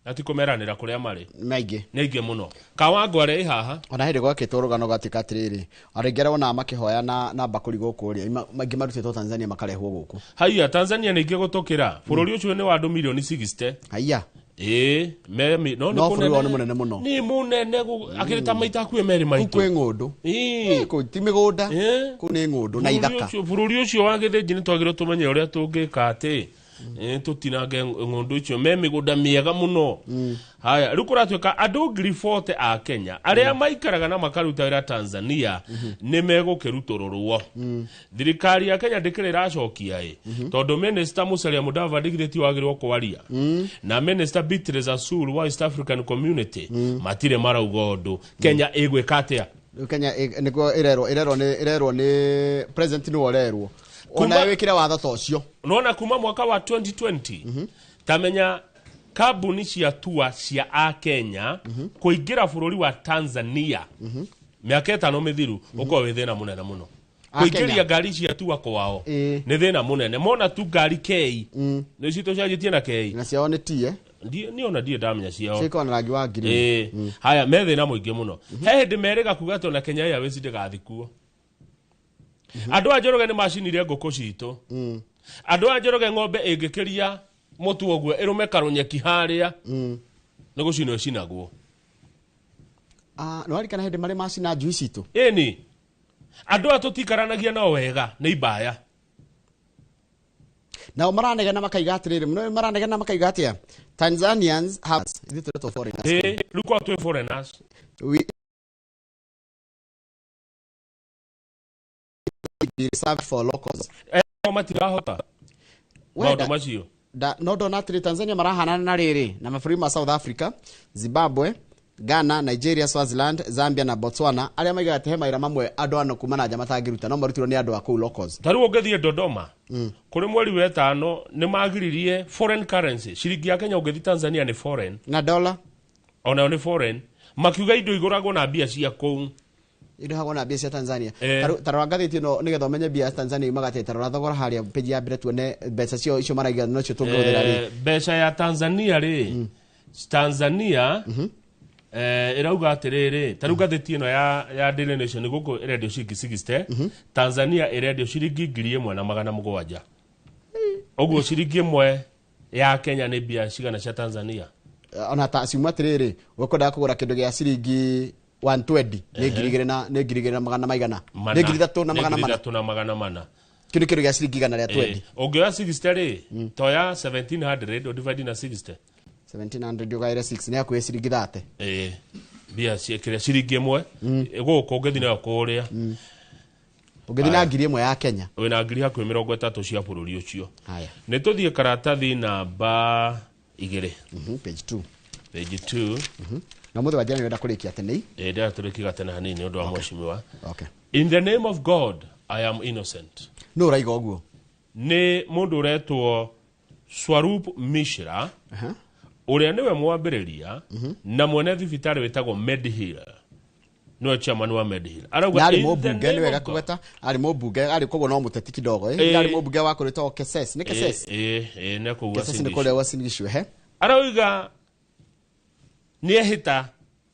na ti kũmeranĩra kũrĩa marĩ maingĩ, nĩ aingĩ mũno, Kawangware ĩ haha. Ona hĩndĩ gwakĩtwo rũgano gwatuĩka atĩrĩrĩ, andũ aingĩ arĩa wonaga makĩhoya na mbakũri gũkũ rĩ, maingĩ marutĩtwo Tanzania makarehwo gũkũ. Haiya, Tanzania nĩ ingĩ gũtũkĩra bũrũri ũcio nĩ wa andũ milioni 60. Haiya. Ĩĩ, no nĩ No bũrũri wao nĩ kũnene. Mũnene mũno. Nĩ mũnene akĩrĩ ta maita hakuhĩ merĩ maitũ. Kũu kwĩ ng'ũndũ. Kũu ti mĩgũnda, kũu nĩ ng'ũndũ na Bũrũri ithaka. Bũrũri ũcio wa gĩthĩnji nĩ twagĩrĩirwo tũmenye ũrĩa tũngĩka atĩ tũtinange ng'ũndũ icio me mĩgũnda mĩega mũno. Haya, rĩu kũratuĩka andũ 40,000 a Kenya arĩa maikaraga na makaruta wĩra Tanzania nĩ megũkĩrutũrũrwo. Thirikari ya Kenya ndĩkĩrĩ ĩracokia ĩ, tondũ Minister Musalia Mudavadi githĩ ti wagĩrĩirwo kwaria, na Minister Beatrice Assul wa East African Community matirĩ marauga ũndũ. Kenya ĩgwĩka atĩa? Rĩu Kenya nĩguo ĩrerwo nĩ president nĩwe ũrerwo ona wĩkĩre watho ta ũcio. Nona kuma mwaka wa 2020, tamenya kambuni cia tua cia a Kenya kũingĩra bũrũri wa Tanzania mĩaka 5 mĩthiru ũkorwo wĩ thĩna mũnene mũno. A Kũingĩria Kenya. ngari cia tua kwao nĩ thĩna mũnene, mona tu ngari kei nĩ citũ cianjĩtie na kei. Na ciao nĩ tie. Niĩ ona ndirĩ ndamenya ciao. Cikoragwo na rangi wa green. Ĩĩ. Haya, me thĩna mũingĩ mũno. He hĩndĩ merĩga kuga atĩ ona Kenya Airways ndĩgathiĩ kuo. Andũ a Njoroge nĩ macinire ngũkũ citũ. Andũ a Njoroge, ng'ombe ĩngĩkĩria mũtu ũguo ĩrũme karũnyeki harĩa, nĩ gũcinwo ĩcinagwo. Ah, nĩ warikana hĩndĩ marĩ macina njui citũ? Ĩni, andũ aya tũtikaranagia nao wega, nĩ imbaya. Nao maranegena makaiga atĩrĩrĩ, mũno maranegena makaiga atĩa, Tanzanians have, ithuĩ tũretwo foreigners. Ĩ, rĩu kwa twĩ foreigners. We be reserved for locals. Matirahota Wenda- maũndũ macio. No ndona atĩrĩ, Tanzania marahanana na rĩrĩ na mabũrũri ma South Africa, Zimbabwe, Ghana, Nigeria, Swaziland, Zambia na Botswana, arĩa maigaga atĩ he mawĩra mamwe andũ ano kuma na nja matangĩruta, no marutirwo nĩ andũ a kũu locals. Ta rĩu ũngĩthiĩ Dodoma kũrĩ mweri wa ĩtano nĩ magiririe foreign currency, ciringi ya Kenya ũngĩthiĩ Tanzania nĩ foreign. Na dollar? Onayo nĩ foreign, makiuga indo igũragwo na mbia cia kũu. Irĩhagwo na mbia cia Tanzania. Ta rora ngathĩti ĩno nĩgetha ũmenye mbia cia Tanzania iumaga atĩa. Ta rora thogora harĩa page ya mbere, tuone mbeca cio icio maraiga nocio tũngĩhũthĩra rĩ. Mbeca ya Tanzania rĩ, Tanzania ĩrauga atĩrĩrĩ, ta rĩu ngathĩti ĩno ya Daily Nation gũkũ ĩrendio ciringi 60, Tanzania ĩrendio ciringi 1700. Ũguo ciringi 1 ya Kenya nĩ mbia cigana cia Tanzania? Ona ta ciuma atĩrĩrĩ, ũkwendaga kũgũra kĩndũ gĩa ciringi 120 nĩ 2000 na nĩ 2000 na magana maigana? Mana. Nĩ 3400. Nĩ 3400. Kĩu nĩ kĩndũ gĩa ciringi 120. Ũngĩoya 60 rĩ, toya 1700 ũdivide na 60. 1700 ũgaĩre 6 nĩ hakuhĩ ciringi 30. Ĩĩ, mbia cia kĩrĩa ciringi 1 gũkũ ũngĩthiĩ nayo kũrĩa. Ũngĩthiĩ na 1000 ya Kenya wĩna ngiri hakuhĩ 30 cia bũrũri ũcio. Haya. Nĩ tũthiĩ karatathi namba 2. Page 2. Page 2. Na mũthĩ wa njĩra nĩ wenda kũrĩkia tene? Ĩĩ, ndĩrenda tũrĩkie gatene hanini nĩ ũndũ wa mheshimiwa. Okay. In the name of God, I am innocent. Nũ ũraiga ũguo? Nĩ mũndũ ũretwo Swarup Mishra, ũrĩa nĩwe mwambĩrĩria na mwene thibitarĩ wĩtagwo Medihill. Nĩwe chairman wa Medhill arauga Na arĩ in the mũmbunge, name nĩ wega of God. kũgweta arĩ mũmbunge, arĩ koguo no mũteti kidogo, eh. Arĩ mũmbunge wa kũrĩtwo Keses, nĩ Keses. Ĩ nĩ kũu Keses nĩ Uasin kũrĩa Uasin Gishu, he. Arauga nĩ ehĩta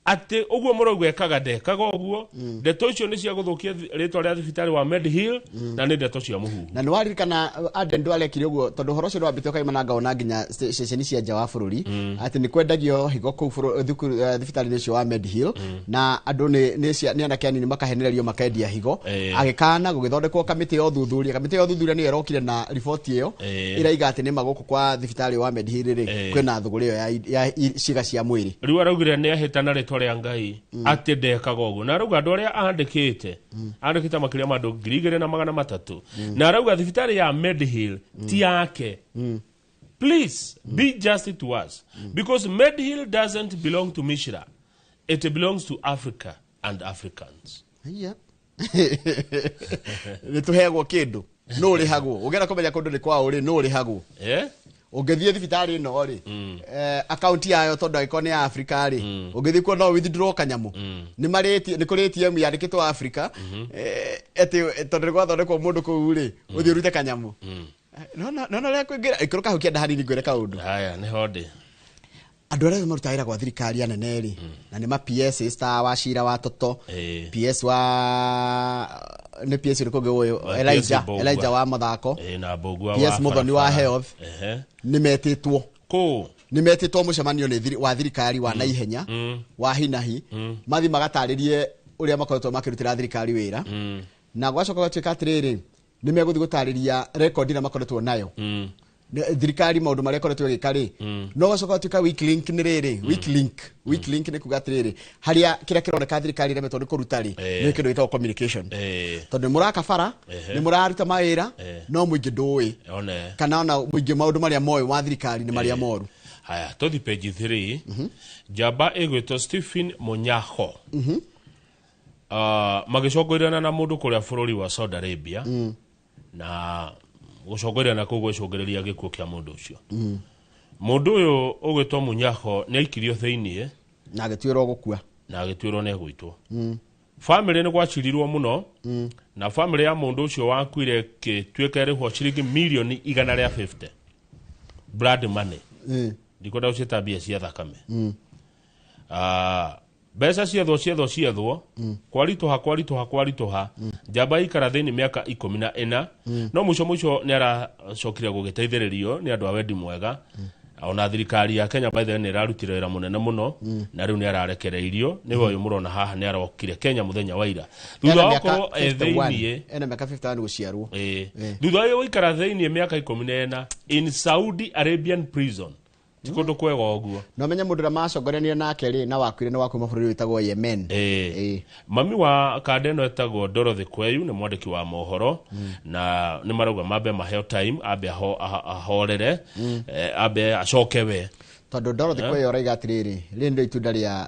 atĩ ũguo mũrauga ekaga ndekaga ũguo. Ndeto icio nĩ cia gũthũkia rĩtwa rĩa thibitarĩ wa Medhill na nĩ ndeto cia mũhuhu. Na nĩ waririkana Aden ndwarekire ũguo tondũ ũhoro ũcio nĩwambĩte ũkaima na ngaona nginya ceceni cia nja wa bũrũri atĩ nĩ kwendagio higo kũu thukuru, thibitarĩ-inĩ ũcio wa Medhill, na andũ nĩ anake anini makahenererio makendia higo. Agĩkana gũgĩthondekwo kamĩtĩ ya ũthuthuria. Kamĩtĩ ya ũthuthuria nĩyo ĩrokire na riboti ĩyo ĩraiga atĩ nĩma gũkũ kwa thibitarĩ wa Medhill rĩ, kwĩna thũgũrĩ ĩyo ya ciĩga cia mwĩrĩ. Rĩu araugire nĩ ehĩta na rĩtwa rĩa Ngai atĩ ndekaga ũguo, na arauga andũ arĩa andĩkĩte makĩria ma andũ 2,300, na arauga thibitarĩ ya Medhill ti yake. Please be just to us because Medhill doesn't belong to Mishra, it belongs to Africa and Africans. Haiya. Nĩ tũheagwo kĩndũ, nũ ũrĩhagwo? Ũngĩenda kũmenya kũndũ nĩ kwao rĩ, nũ ũrĩhagwo? Eh? Ũngĩthiĩ thibitarĩ ĩno rĩ, akaunti yayo tondũ angĩkorwo nĩ ya Africa rĩ, ũngĩthiĩ kuo no withdraw kanyamũ. Nĩ marĩ nĩ kũrĩ ATM yandĩkĩtwo Africa, atĩ tondũ nĩ gwathondekwo mũndũ kũu rĩ, ũthiĩ ũrute kanyamũ. Nona ũrĩa kwĩngĩra ikũrũka hau kĩanda hanini ngwĩre kaũndũ. Haya, nĩ hondĩ. Andũ arĩa marutaga wĩra gwa thirikari anene rĩ, na nĩ ma PS ta wa cira wa Toto, PS wa nĩ PS ũrĩkũ ũngĩ ũyũ? Wa PS Elijah. Mbũgua. Elijah wa mathako. Na Mbũgua PS wa Muthoni wa barabara. health. Nĩ metĩtwo kũ? Nĩ metĩtwo mũcemanio nĩ wa thirikari wa naihenya, wa hinahi, mathi magatarĩrie ũrĩa makoretwo makĩrutĩra thirikari wĩra. Na gwacoka gwatuĩka atĩrĩrĩ, nĩ megũthiĩ gũtarĩria rekondi ĩrĩa makoretwo nayo. Thirikari maũndũ marĩa ĩkoretwo ĩgĩka rĩ, no gwacoka gwatuĩka weak link nĩ rĩrĩ, weak link nĩ kuga atĩrĩrĩ, harĩa kĩrĩa kĩroneka thirikari ĩremetwo nĩ kũruta rĩ, nĩ kĩndũ gĩtagwo communication, tondũ nĩ mũraka bara, nĩ mũraruta mawĩra, no mũingĩ ndũĩ One. kana ona mũingĩ maũndũ marĩa moĩ wa thirikari nĩ marĩa moru. Haya, tũthi page 3. Njamba ĩgwĩtwo Stephen Munyaho, magĩcongũirana na mũndũ kũrĩa bũrũri wa Saudi Arabia, na gũcongũirana kũu gwĩcũngĩrĩria gĩkuũ kĩa mũndũ ũcio. Mũndũ ũyũ ũgwĩtwo Munyaho nĩ aikirio thĩiniĩ na agĩtuĩrwo gũkua. Na agĩtuĩrwo nĩ egũitwo. Famĩlĩ nĩ gwacirirwo mũno, na famĩlĩ ya mũndũ ũcio wakuire ĩgĩtuĩka ĩrĩhwo ciringi mirioni 150, blood money. Ndikwenda gũciĩta mbia cia thakame. Ah, mbeca ciethwo kwaritũha kwaritũha kwaritũha. Njamba ikara thĩinĩ mĩaka 14, no mũico mũico nĩ aracokire gũgĩteithĩrĩrio nĩ andũ a wendi mwega. Ona thirikari ya Kenya, by the way, nĩ ĩrarutire wĩra mũnene mũno, na rĩu nĩ ararekereirio. Nĩwe ũyũ mũrona haha, nĩ arokire Kenya mũthenya wa ira thutha Ena wa mĩaka gũkorwo e 51. thĩiniĩ. Ena mĩaka 51 gũciarwo. Ĩĩ. Thutha wa gũikara thĩiniĩ mĩaka 14 in Saudi Arabian prison, ti kũndũ kwega ũguo. Na ũmenye mũndũ ũrĩa macongoranire nake rĩ, na wakuire, nĩ wa kuma bũrũri wĩtagwo Yemen. Ĩĩ. Mami wa kanda ĩno etagwo Dorothy Kweyu, nĩ mwandĩki wa mohoro, na nĩ marauga mambe maheo time ambe ahorere, ambe acoke we. Tondũ Dorothy Kweyu araiga atĩrĩrĩ, rĩrĩ nĩrĩo itunda rĩa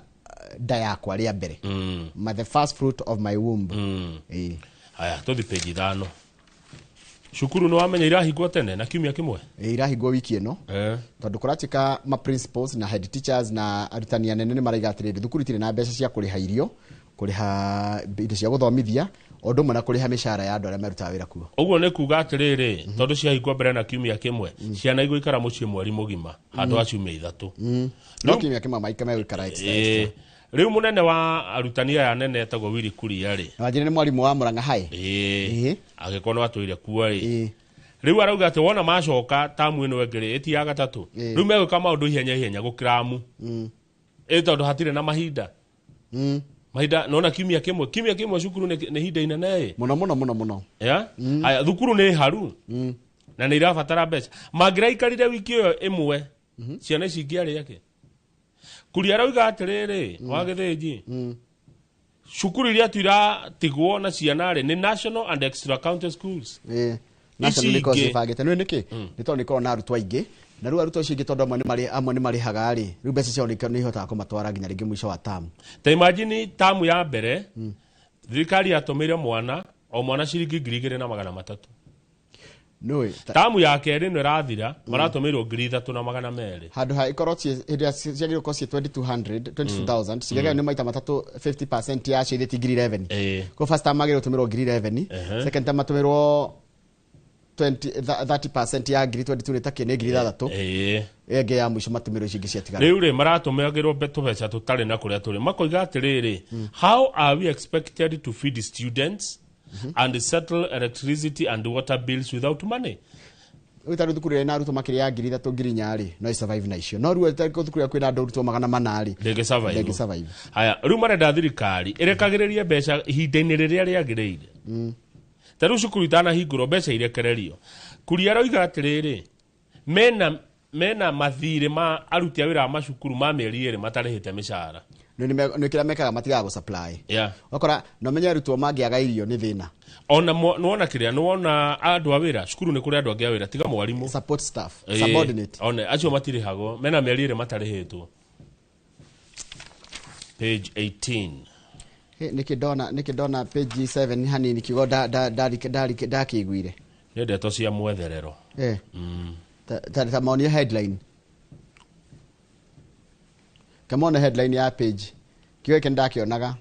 nda yakwa rĩa mbere, ma the first fruit of my womb. Ĩĩ. Haya, tũthi page 5. Cukuru nĩ wamenya irahingwo tene na kiumia kĩmwe. Ĩĩ, irahingwo wiki ĩno tondũ kũratuĩka ma principals na head teachers na arutani anene nĩ maraiga atĩrĩrĩ, thukuru itirĩ na mbeca cia kũrĩha irio, kũrĩha indo cia gũthomithia, o ũndũ ũmwe na kũrĩha mĩcara ya andũ arĩa marutaga wĩra kuo. Ũguo nĩ kuga atĩrĩrĩ, tondũ ciahingwo mbere na kiumia kĩmwe, ciana igũikara mũciĩ mweri mũgima handũ ha ciumia 3. No kiumia kĩmwe maika megũikara extra, extra. Rĩu mũnene wa arutani aya anene etagwo Willy Kuria rĩ, Na wanjĩre nĩ mwarimũ wa Murang'a High. Ĩĩ, angĩkorwo nĩ watũire kuo rĩ, rĩu arauga atĩ wona macoka tamu ĩno ĩngĩ rĩ, ĩti ya gatatũ, rĩu megwĩka maũndũ ihenya ihenya gũkĩramu, ĩ tondũ hatirĩ na mahinda. Mahinda nona kiumia kĩmwe cukuru nĩ ihinda inene ĩ. Mũno mũno mũno mũno. Ya haya, thukuru nĩ haru na nĩ irabatara mbeca. Mangĩraikarire wiki ĩyo ĩmwe, ciana ici ingĩarĩ akĩ? Kuria arauga atĩrĩrĩ, wa Gĩthĩnji, cukuru iria tu iratigwo na ciana rĩ, nĩ national and extra county schools. National Ici nĩ ikoragwo ingĩ. cibangĩte nĩ nĩkĩ? Nĩ tondũ nĩ ikoragwo na arutwo aingĩ, na rĩu arutwo acio aingĩ, tondũ amwe nĩ marĩhaga rĩ, rĩu mbeca ciao nĩ ihotaga kũmatwara nginya rĩngĩ mũico wa tamu. Ta imagine tamu ya mbere thirikari yatũmĩire mwana o mwana ciringi 2,300. Nũĩ Tamu ya kerĩ ĩno ĩrathira maratũmĩirwo 3200. Handũ ha ikorwo hĩndĩ ĩrĩa ciagĩrĩirwo gũkorwo ciĩ 2200 22,000 cigagĩrwo nĩ maita matatũ, 50% yacio ithĩti 11,000. Kwa first time magĩrĩirwo gũtũmĩrwo 11,000. Second time matũmĩrwo 20 30% ya 22,000 nĩ takĩ nĩ 6,000. Ĩyo ĩngĩ ya mũico matũmĩrwo icio ingĩ ciatigara. Rĩu rĩ maratũmagĩrwo tũbeca tũtarĩ na kũrĩa tũrĩ, makoiga atĩrĩrĩ, how are we expected to feed students and settle electricity and water bills without money? Rĩu ta rĩu thukuru ĩrĩa ĩna arutwo makĩria ya 3,000, 4,000 rĩ, no ĩsurvive na icio, no rĩu thukuru ĩrĩa kwĩna andũ arutwo 400 rĩ, ndĩngĩ survive. Ndĩngĩ survive. Haya, rĩu marenda thirikari ĩrekagĩrĩrie mbeca ihinda-inĩ rĩrĩa rĩagĩrĩire. Ta rĩu cukuru itanahingũrwo mbeca irekererio. Kuria aroiga atĩrĩrĩ, mena mathirĩ ma aruti a wĩra a macukuru ma mĩeri 2 matarĩhĩte mĩcara. Nĩ kĩrĩa mekaga, matigaga gũ supply. Ũgakora no menye arutwo mangĩaga irio nĩ thĩna. Ona nĩwona kĩrĩa, nĩwona andũ a wĩra cukuru, nĩ kũrĩ andũ angĩ a wĩra tiga mwarimũ. Support staff, subordinate. One acio matirĩhagwo, mena mĩeri 2 matarĩhĩtwo. Page 18. Nĩkĩ ndona page 7 hanini kiugo ndakĩiguire? Nĩ ndeto cia mwetherero. Ta maonio headline, kamona headline ya page, kiugo gĩkĩ nĩndakĩonaga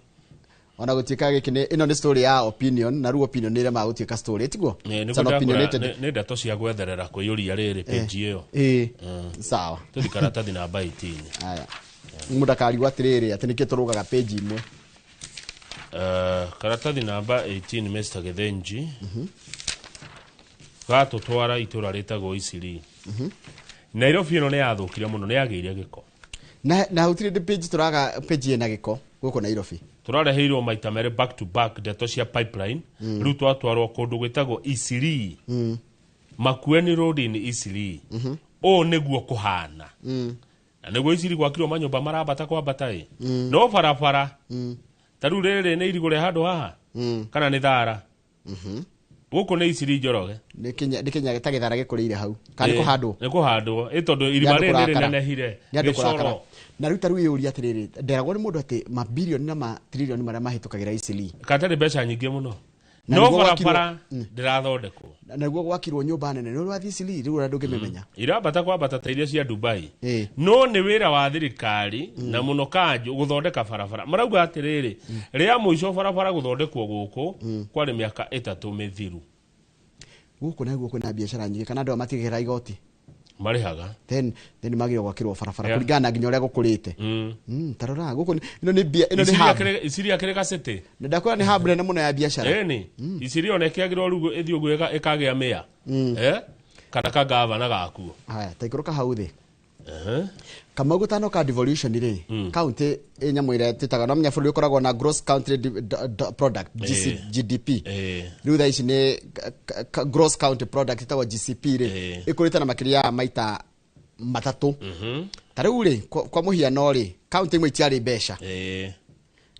ona gũtuĩka gĩkĩ nĩ ĩno nĩ story ya opinion, na rĩu opinion nĩ ĩremaga gũtuĩka story, tiguo? It's an opinionated. Nĩ ndeto cia gwetherera kũiyũria rĩrĩ page ĩyo. Sawa. Tũthi karatathi namba 18. Aya, mũndũ akarigwo atĩrĩrĩ, atĩ nĩkĩ tũrũgaga page imwe. Karatathi namba 18, Mr. Githinji, gatũtwara itũra rĩtagwo Isiri. Nairobi ĩno nĩ yathũkire mũno, nĩ yagĩire gĩko. Na gũtirĩ ndĩ page tũraga page ĩna gĩko gũkũ Nairobi. Tũrareheirwo maita merĩ back to back ndeto cia pipeline. Rĩu twatwarwo kũndũ gwĩtagwo Isiri, Makueni Road in Isiri. Ũũ nĩguo kũhana, na nĩguo Isiri gwakirwo manyũmba marambata kwambata ĩ, no barabara ta rĩu rĩrĩ nĩ irigũ rĩa handũ haha kana nĩ thara gũkũ nĩ Isiri, Njoroge. Nĩ kinya ta gĩthara gĩkũrĩire hau kana nĩ kũhandwo? Nĩ kũhandwo ĩ, tondũ irima Nĩ andũ rĩrĩ kũrakara. rĩnenehire. Nĩ andũ kũrakara. Gĩcoro. Na rĩu ta rĩu ĩyũria atĩrĩrĩ, nderagwo nĩ mũndũ atĩ mabirioni na matiririoni marĩa mahĩtũkagĩra Isili. Katarĩ mbeca nyingĩ mũno. Na No nĩguo barabara ndĩrathondekwo. Na nĩguo gwakirwo nyũmba nene nĩ ũrathiĩ Isili rĩu ũrĩa ndũngĩmĩmenya. Irambata kwambata ta iria cia Dubai, no nĩ wĩra wa thirikari na mũno kanjũ gũthondeka barabara. Marauga atĩrĩrĩ, rĩa mũico barabara gũthondekwo gũkũ kwarĩ mĩaka 3 mĩthiru. Gũkũ naguo kwĩna biacara nyingĩ, kana andũ aya matigĩra igoti? Marĩhaga. Then magĩrĩirwo gwakĩrwo barabara kũringana na nginya ũrĩa gũkũrĩte. Ta rora gũkũ ĩno nĩ mbia, ĩno nĩ Isiri hub. Isiri akĩrĩ gacĩtĩ. Na ndakwĩra nĩ hub nene mũno ya biacara. Ĩni Isiri ona ĩkĩagĩrwo rĩu ĩthiĩ ũguo ĩkagĩa mĩa. Kana kagavana gakuo. Haya, ta ikũrũka hau thĩ. Kamau gũtanoka devolution rĩ, county ĩ nyamũ ĩrĩa twĩtaga, no menya bũrũri ũkoragwo na gross country product, GC, GDP. Rĩu thaa ici nĩ gross county product ĩtagwo GCP rĩ, ĩkũrĩte na makĩria ya maita matatũ. Ta rĩu rĩ, kwa mũhiano rĩ, county imwe itiarĩ mbeca,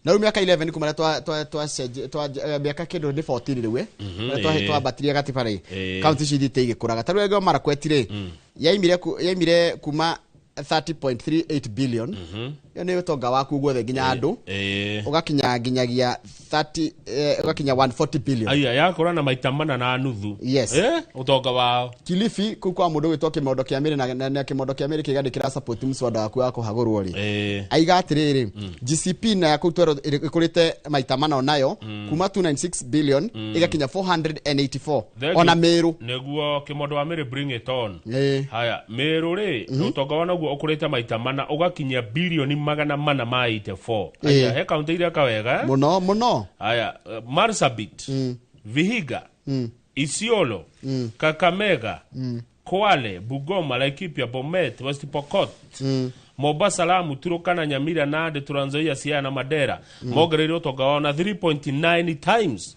na rĩu mĩaka 11 kuma rĩrĩa mĩaka kĩndũ nĩ 14 rĩu, rĩrĩa twambatirie gatiba rĩ, county ici ithiĩte igĩkũraga. Ta rĩu Elgeyo Marakwet rĩ, yaimire kuma 30.38 billion, ĩyo nĩ ũtonga waku guothe nginya andũ, ũgakinya nginyagia 30, ũgakinya 140 billion. Aya yakũra na maita 4.5. Yes. Ũtonga wao. Kilifi kũu kwa mũndũ gwĩtwo Kĩmondo kĩa Mĩrĩ, na Kĩmondo kĩa Mĩrĩ kĩga nĩ support mswada waku wa kũhagũrwo rĩ, aiga atĩrĩrĩ, GCP na ya kũu twerwo ĩkũrĩte maita mana onayo, kuma 296 billion ĩgakinya 484. Thank Ona you. Meru. Nĩguo Kĩmondo wa Mĩrĩ, bring it on. Haya, Meru rĩ, ũtonga wa naguo ũkũrĩte maita mana ũgakinyia bilioni 484. Aya, he kaunti ireka wega, eh? Mũno mũno. Haya, Marsabit, Vihiga, Isiolo, Kakamega, Kwale, Bugoma, Laikipia, Bomet, West Pokot, Mombasa, Lamu, Turkana, Nyamira, Nandi, Trans Nzoia, Siaya na Mandera mongereire ũtonga wao na 3.9 times.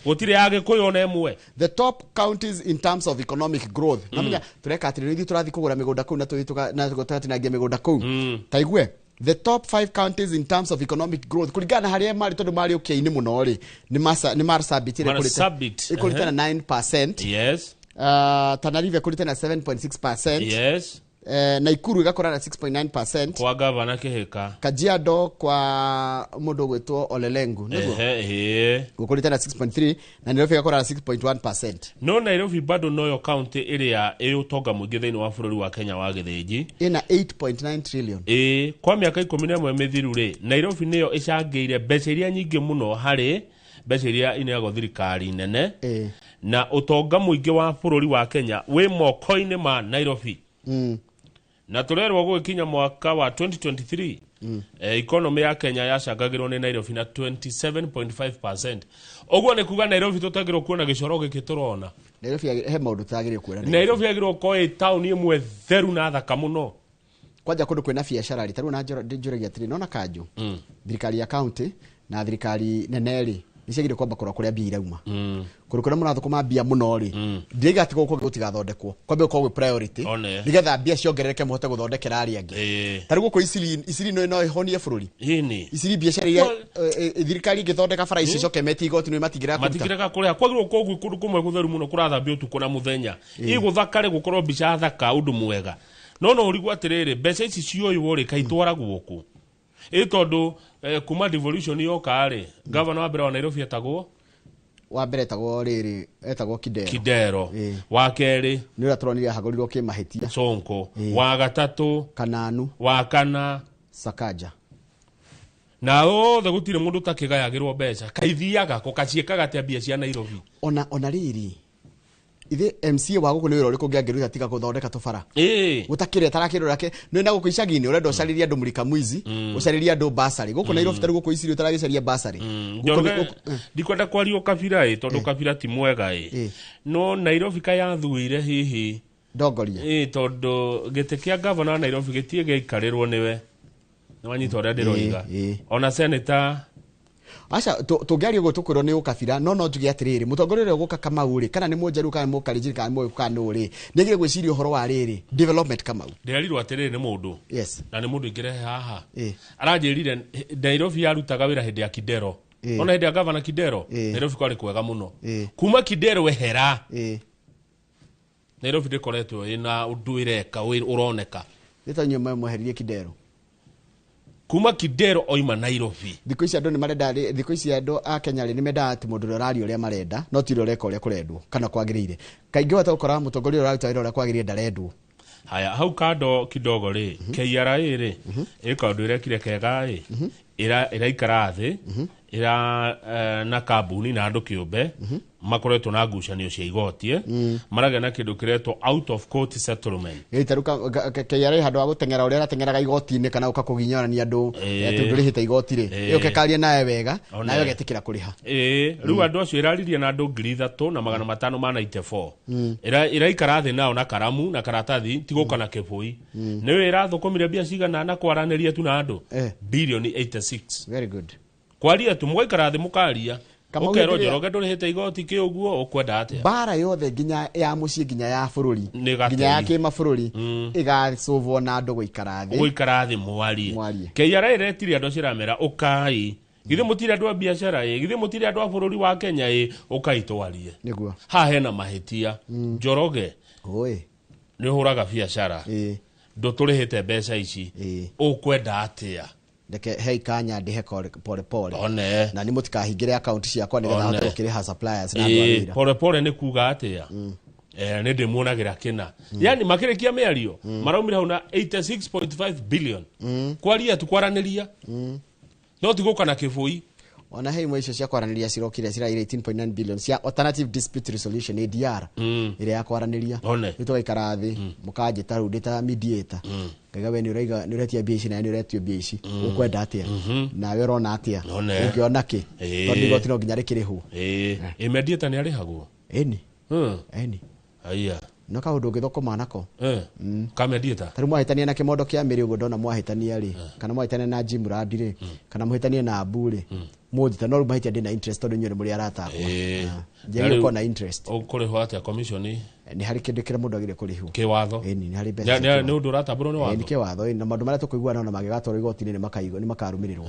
Gũtirĩ ya Gĩkũyũ ona ĩmwe. The top counties in terms of economic growth. Namenya tureka atĩrĩrĩ, ithuĩ tũrathiĩ kũgũra mĩgũnda kũu na tũthiĩ na tũgatinangia mĩgũnda kũu. Ta igue the top five counties in terms of economic growth kũringana na harĩa marĩ, tondũ marĩ ũkĩa-inĩ mũno rĩ, nĩ Marsabit ĩrĩa Marsabit, ĩkũrĩte na 9%. Tana River ĩkũrĩte na 7.6%. Naikuru ĩgakũra na 6.9%. Kwa gavana Kĩhĩka. Kajiado kwa mũndũ ũgwĩtwo Olelengu nĩguo Ehe, ĩĩ. gũkũrĩte na 6.3 na Nairobi ĩgakũra na 6.1%. No Nairobi bado noyo kaunti ĩrĩa ĩ ũtonga mũingĩ thĩinĩ wa bũrũri wa Kenya wa gĩthĩnji. Ĩna 8.9 trillion. Ĩĩ, kwa mĩaka 11 mĩthiru rĩ, Nairobi nĩyo ĩcangĩire mbeca iria nyingĩ mũno harĩ mbeca iria ineagwo thirikari nene. Na ũtonga mũingĩ wa bũrũri wa Kenya wĩ moko-inĩ ma Nairobi. Na tũrerwo gũgĩkinya mwaka wa 2023, economy ya Kenya yacangagĩrwo nĩ Nairobi na 27.5%. Ũguo nĩ kuga Nairobi tũtagĩrwo kuona gĩcoro gĩkĩ tũrona. Nairobi he maũndũ tũtagĩrĩire kuona. Nairobi yagĩrĩirwo gũkorwo ĩ taũni ĩmwe theru na thaka mũno. Kwanja kũndũ kwĩna biacara rĩ, tarĩu na njũragia atĩrĩ, nona kanjũ, thirikari ya county na thirikari nene rĩ, nĩ ciagĩrĩire kwamba kũrora kũrĩa mbia irauma. Kũndũ kũrĩa mũrathũkũma mbia mũno rĩ, ndiraiga atĩ gũkũ gũtigathondekwo, kwambe gũkorwo gwĩ priority One. nĩgetha mbia ciongerereke mũhote gũthondekera arĩa angĩ. Tarĩu gũkũ Isili no ĩhonie bũrũri. Ĩni. Isili biacara iria thirikari ĩngĩthondeka bara ici icoke metie igoti nĩ matingĩrega kũruta. Matikirega kũrĩha. Kwagĩrĩirwo gũkorwo gwĩ kũndũ kũmwe gũtheru mũno kũrathambio ũtukũ na mũthenya. Ĩgũthakare gũkorwo mbica thaka ũndũ mwega. No no ũrigwo atĩrĩrĩ, mbeca ici cioywo rĩ, kaĩ itwaragwo kũ? Ĩ tondũ kuma devolution yoka rĩ, gavana wa mbere wa Nairobi etagwo Wa mbere etagwo rĩrĩ, etagwo Kidero. Kidero. Wa kerĩ nĩ ũrĩa tũronire ahagũrirwo kĩmahĩtia. Sonko. Wa gatatũ Kananu. Wa kana Sakaja. Na othe gũtirĩ mũndũ ũtakĩgayagĩrwo mbeca. Kaithiaga kũ, kaciĩkaga atĩa mbia cia Nairobi? Ona rĩrĩ, ithe MCA wa gũkũ nĩ wĩra ũrĩkũ ũngĩangĩruta tiga gũthondeka tũbara? Gũtakĩrĩ atarakĩrora ke nĩ na gũkũ icagi-inĩ ũrenda ũcarĩrie andũ mũrika mwizi, ũcarĩrie andũ basarĩ. Gũkũ Nairobi tarĩu gũkũ Isili ũtaragĩcaria basarĩ. Njoroge, ndikwenda kwaria ũkabira ĩ, tondũ kabira ti mwega ĩ. No Nairobi kayathuire hihi ndongoria. Ĩ tondũ gĩtĩ kĩa gavana wa Nairobi gĩtirĩ gĩaikarĩrwo nĩwe. Nĩwanyita ũrĩa ndĩroiga. Ona senator Aca tũngĩaria ũguo tũkwĩrwo nĩ ũkabira, no no njuge atĩrĩrĩ, mũtongoria ũrĩa ũgũka Kamau rĩ, kana nĩ Mũnjaruo kana nĩ Mũkalenjin kana nĩ Mũgĩkũyũ kana nũ rĩ, nĩ agĩrĩire gwĩciria ũhoro wa rĩrĩ development Kamau. Ndĩrerirwo atĩrĩrĩ nĩ mũndũ. Yes. Na nĩ mũndũ ingĩrehe haha. Aranjĩrire Nairobi yarutaga wĩra hĩndĩ ya Kidero. Ona hĩndĩ ya gavana Kidero, Nairobi kwarĩ kwega mũno. Kuma Kidero ehera, Nairobi ndĩkoretwo ĩna ũndũ ĩreka ũroneka. Nĩ ta inyuĩ mweheririe Kidero. Kuma Kidero oima Nairobi. Thikũ ici andũ nĩ marenda rĩ, thikũ ici andũ a Kenya rĩ, nĩ mendaga atĩ mũndũ ũrĩa ũraria ũrĩa marenda, no ti ũrĩa ũreka ũrĩa kũrendwo kana kwagĩrĩire. Kaingĩ wahota gũkora mũtongoria ũrĩa ũraruta wĩra ũrĩa kwagĩrĩire ndarendwo. Haya, hau kando kidogo rĩ, KRA rĩ, ĩ kaũndũ ĩrekire kega ĩ, ĩraikara thĩ, ĩra na kambuni na andũ kĩũmbe, makoretwo na ngucanio cia igoti, maragĩa na kĩndũ kĩretwo out of court settlement. Ĩ, ta rĩu KRA handũ ha gũteng'era ũrĩa ĩrateng'eraga igoti-inĩ kana ũka kũginyũrania andũ, atĩ ndũrĩhĩte igoti rĩ, ĩũke ĩkaria nawe wega, nawe ũgetĩkĩra kũrĩha. Rĩu andũ acio ĩraririe na andũ 3594. Ĩraikara thĩ nao na karamu na karatathi, ti gũka na kĩbũi. Nĩwe ĩrathũkũmire mbia cigana na kwaranĩria tu na andũ? Bilioni 86. Very good. Kwaria tu mũgaikara thĩ mũkaria. Kamau Ũkerwo hĩndĩ ĩrĩa Njoroge ndũrĩhĩte igoti kĩ ũguo ũkwenda atĩa? Mbara yothe nginya ya mũciĩ nginya ya bũrũri, Nĩ gatei. nginya ya kĩmabũrũri, ĩgacũvwo na andũ gũikara thĩ. Gũikara thĩ mwarie. Mwarie. KRA ĩretirie andũ acio ĩramera ũkai. Githĩ mũtirĩ andũ a biacara ĩ, githĩ mũtirĩ andũ a bũrũri wa Kenya ĩ, ũkai twarie. Nĩguo. Haha hena mahĩtia. Njoroge. Oi. Nĩ ũhũraga biacara. Ndũtũrĩhĩte mbeca ici. Ũkwenda atĩa? Reke hei kanya ndĩhe pole pole. One. Na nĩ mũtikahingĩre account ciakwa nĩgetha One. hote gũkĩrĩha suppliers na andũ a wĩra. Pole pole nĩ kuga atĩa? Nĩ ndĩmuonagĩra kĩna. Yani makĩrĩkia mĩario, maraumire hau na 86.5 billion. Kwaria tu kwaranĩria. No ti gũka na kĩbũi. Ona hei imwe icio cia kwaranĩria cirokire ciraire 18.9 billion cia alternative dispute resolution ADR. Ĩrĩa ya kwaranĩria. One. Nĩ tũgaikara thĩ, mũkanjĩta rĩu ndĩ ta mediator. Ngaiga we nĩ ũraiga, nĩ ũretia mbia ici na nĩ ũretio mbia ici. Ũkwenda atĩa? Nawe ũrona atĩa? One. Ũngĩona kĩ? Tondũ igoti no nginya rĩkĩrĩhwo. Ĩ mediator nĩ arĩhagwo? Ĩni. Ĩni. Aya. No kaũndũ ũngĩthũkũma nako. Ka mediator? Tarĩu mwahĩtania na kĩmondo kĩa mĩrĩ ũguo ndona mwahĩtania rĩ, kana mwahĩtania na Jim Randi rĩ, kana mũhĩtanie na Abu rĩ, mũnjĩta no rĩu mahĩtia ndĩ na interest tondũ inyuĩ nĩ mũrĩ arata akwa. Njagĩrĩirwo gũkorwo na interest. Ũkũrĩhwo atĩa commission? Nĩ harĩ kĩndũ kĩrĩa mũndũ agĩrĩire kũrĩhwo. Kĩwatho? Ĩni, nĩ harĩ mbeca cia kĩwatho. Nĩ ũndũ ũratambũrwo nĩ watho? Nĩ kĩwatho, ĩni, na maũndũ marĩa tũkũiguana ona mangĩgatwarwo igoti-inĩ nĩ makarũmĩrĩrwo.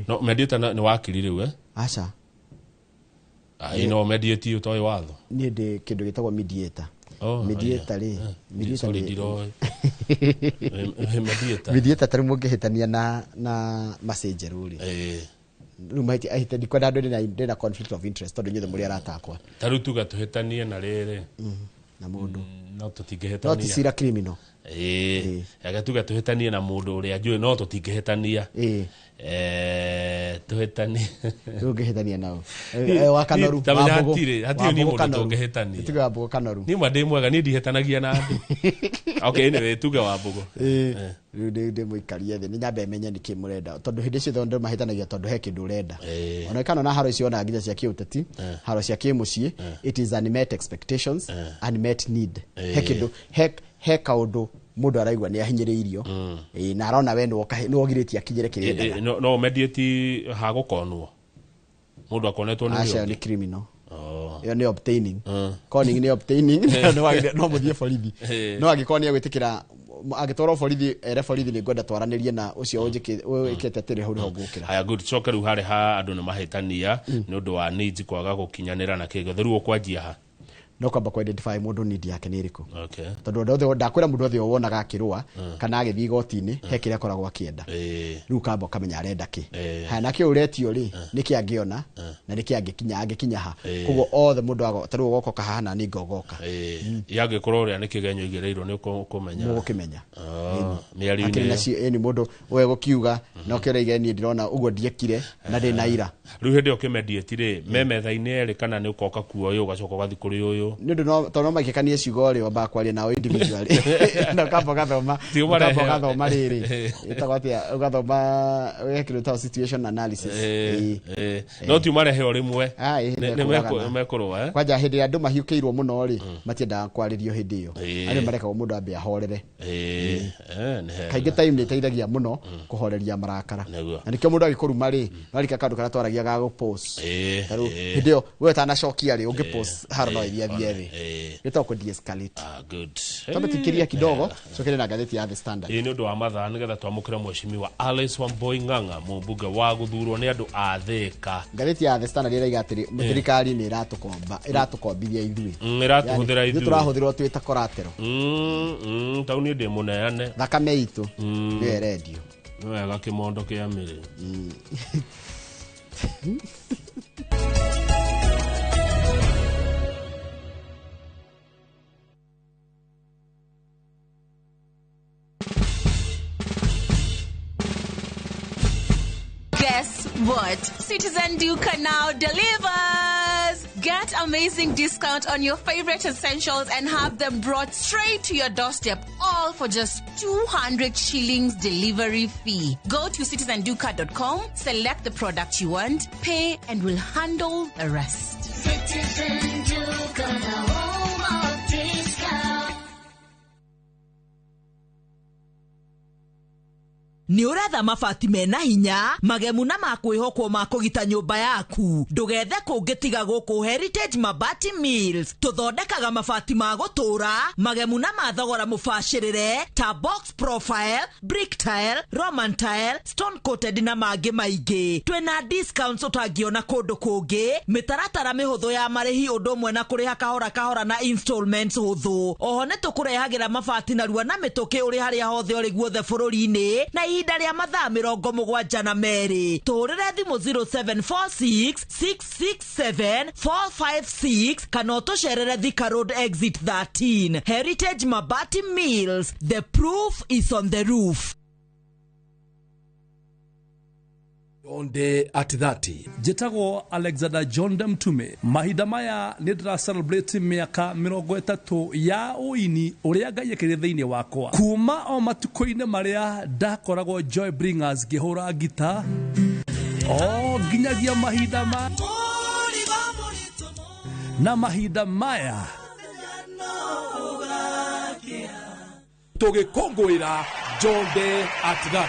No mediator nĩ wakiri rĩu, eh? Aca. Ai, no mediate ũtoĩ watho. Niĩ ndĩ kĩndũ gĩtagwo mediator. Oh, Mediator rĩ, mediator sorry, nĩ ndiroĩ. Mediator. Mediator tarä må ngä hä tania na macenjerå rä rä u mahä ndikwenda andå ndä na conflict of interest tondå inyuothe må rä aratakwa. Ta rĩu tuge tũhĩtanie na rĩrĩ na mũndũ no tũtingĩhĩtania. No ti cira criminal. Ĩĩ, reke tuge tũhĩtanie na mũndũ ũrĩa njũĩ no tũtingĩhĩtania. Tũhĩtanie rĩu ũngĩhĩtania nao wa Kanoru. Tamenya hatirĩ niĩ mũndũ tũngĩhĩtania. Tuge Wambũgũ Kanoru. Niĩ ma ndĩ mwega, niĩ ndihĩtanagia na andũ. Okay, anyway, tuge Wambũgũ. Rĩu ndĩ mũikarie thĩ nĩ nyambe menye nĩkĩ mũrenda tondũ hĩndĩ ciothe andũ mahĩtanagia tondũ he kĩndũ ũrenda. Ona kana na haro icio ona nginya cia kĩũteti, haro cia kĩmũciĩ, it is unmet expectations, unmet need. He kĩndũ he kaũndũ mũndũ araigua nĩ ahinyĩrĩirio na arona we nĩ wogirĩtie akinyĩre kĩrĩa endaga. No mediate ha gũkonwo mũndũ akonetwo nĩ acio ũrĩa nĩ criminal. Ĩyo nĩ obtaining. Conning nĩ obtaining, no mũthiĩ borithi. No angĩkorwo nĩ egwĩtĩkĩra angĩtwarwo borithi ere borithi nĩ ngwenda twaranĩrie na ũcio ũnjĩkĩte atĩrĩ hau nĩho ngũkĩra. Haya, good. Coke rĩu harĩ ha andũ nĩ mahĩtania nĩ ũndũ wa needs kwaga gũkinyanĩra na kĩgothe rĩu ũkwanjia ha? No kwamba ku identify mũndũ need yake nĩ ĩrĩkũ. Okay. Tondũ andũ othe ndakwĩra mũndũ othe wonaga akĩrũa kana agĩthiĩ igoti-inĩ he kĩrĩa akoragwo akĩenda. Rĩu ũkamba ũkamenya arenda kĩ. Haya, nakĩo ũretio rĩ nĩkĩ angĩona na nĩkĩ angĩkinya angĩkinya ha. Koguo othe mũndũ ta rĩu ũgoka haha na niĩ ngogoka. Yangĩkorwo ũrĩa nĩ kĩgenyo igĩrĩirwo nĩ ũkũmenya. Mũgũkĩmenya. Mĩario-inĩ. Ĩni mũndũ we gũkiuga na ũkĩũra niĩ ndĩrona ũguo ndiekire na ndĩ na ira. Rĩu hĩndĩ ĩyo ũkĩmediate rĩ me metha-inĩ erĩ kana nĩ ũkoka kuo ũyũ ũgacoka ũgathiĩ kũrĩ ũyũ? Nĩ ũndũ tondũ no maikĩkanie ciugo rĩ wambaga kwaria nao individually na ũkamba ũgathoma ũgathoma rĩrĩ ĩtagwo atĩa ũgathoma he kĩndũ gĩtagwo situation analysis. No ti ũmarehe o rĩmwe nĩ mekũrũa. Kwanja hĩndĩ ĩrĩa andũ mahiũkĩirwo mũno rĩ matiendaga kwarĩrio hĩndĩ ĩyo. Andũ marekagwo mũndũ ambe ahorere. Kaingĩ time nĩ ĩteithagia mũno kũhoreria marakara. Na nĩkĩo mũndũ agĩkũruma rĩ no arika kaũndũ karĩa twaragia ga gũ-pause. Tarĩu hĩndĩ ĩyo we ũtanacokia rĩ ũngĩ-pause haro no ĩthiĩ athiĩ thĩ. Gĩtagwo kũ de-escalate. Good. Twambe tuikiria kidogo cokere na ngathĩti ya The Standard. Ĩĩ nĩ ũndũ wa mathaa nĩgetha twamũkĩre mheshimiwa Alice Wambui Ng'ang'a mũmbunge wa gũthurwo nĩ andũ a Thĩka. Ngathĩti ya The Standard ĩraiga atĩrĩ thirikari nĩ ĩratũkomba ĩratũkombithia ithuĩ. Ĩratũhũthĩra ithuĩ. Tũrahũthĩrwo twĩ ta collateral. Tau niĩ ndĩ mũneane. Thakame itũ nĩyo ĩrendio. Nĩ wega kĩmondo kĩa mĩrĩ. Guess what? Citizen Duka now delivers! Get amazing discount on your favorite essentials and have them brought straight to your doorstep, all for just 200 shillings delivery fee. Go to citizenduka.com, select the product you want, pay, and we'll handle the rest. Citizen Duka, the home of discount. Nĩ ũretha mabati mena hinya magemu na makwĩhokwo ma kũgita nyũmba yaku ndũgethe kũngĩ tiga gũkũ Heritage Mabati Mills. Tũthondekaga mabati ma gũtũra magemu na ma thogora mũbacĩrĩre ta box profile, brick tile, roman tile, stone coated na mangĩ maingĩ. Twĩna discounts ũtangĩona kũndũ kũngĩ, mĩtaratara mĩhũthũ ya marĩhi ũndũ ũmwe na kũrĩha kahora kahora na installments hũthũ. Oho nĩ tũkũrehagĩra mabati narua na mĩtũkĩ ũrĩ harĩa hothe ũrĩ guothe bũrũri-inĩ na ihinda rĩa mathaa 72. Tũhũrĩre thimũ 0746 667 456 kana ũtũcerere Thika Road exit 13. Heritage Mabati Mills, the proof is on the roof. Jonde at 30. Njĩtagwo Alexander John Mtume. Mahinda maya nĩ ndĩra celebrate mĩaka 30 ya ũini ũrĩa Ngai ekĩrire thĩinĩ wakwa. Kuma o matukũ-inĩ marĩa ndakoragwo Joy Bringers ngĩhũra ngita o nginyagia mahinda ma na mahinda maya tũgĩkũngũĩra Jonde at 30.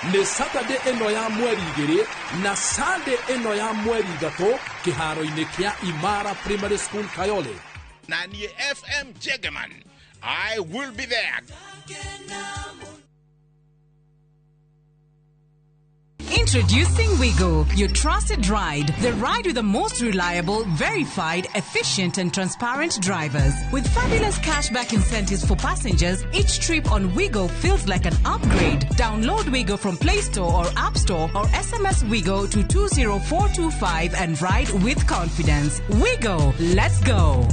Nĩ Saturday ĩno ya mweri 2 na Sunday ĩno ya mweri 3 kĩharo-inĩ kĩa Imara Primary School Kayole. Na niĩ FM Jegeman, I will be there. Introducing Wigo, your trusted ride. The ride with the most reliable, verified, efficient, and transparent drivers. With fabulous cashback incentives for passengers, each trip on Wigo feels like an upgrade. Download Wigo from Play Store or App Store or SMS Wigo to 20425 and ride with confidence. Wigo, let's go.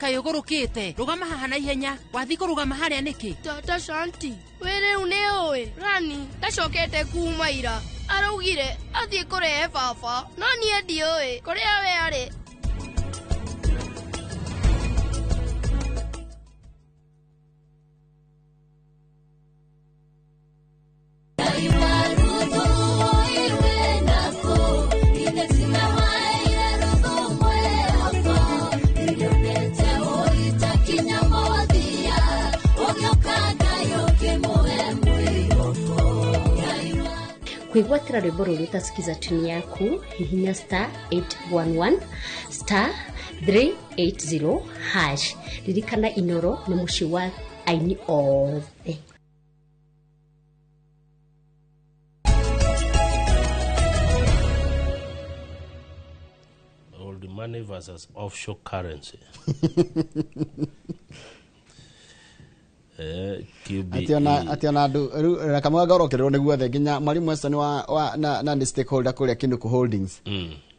Kaĩ ũgũrũkĩte rũgama haha na ihenya wathiĩ kũrũgama harĩa nĩkĩ? Tata Shanti, wĩ rĩu nĩ ũĩ Rani ndacokete kuma ira, araugire athiĩ kũrehe baba, no niĩ ndiũĩ kũrĩa we arĩ. Kwĩgwatĩra rwĩmbo rũrũ ũtasikiza tuni yaku hihinya star 811 star 380 hash. Ririkana Inoro nĩ mũciĩ wa aini othe. Old money versus offshore currency. Ati ona andu riu na kamwe ngorokererwo nĩ guothe nginya mwarimu Weston wa na nĩ stakeholder kũrĩa Kinuku Holdings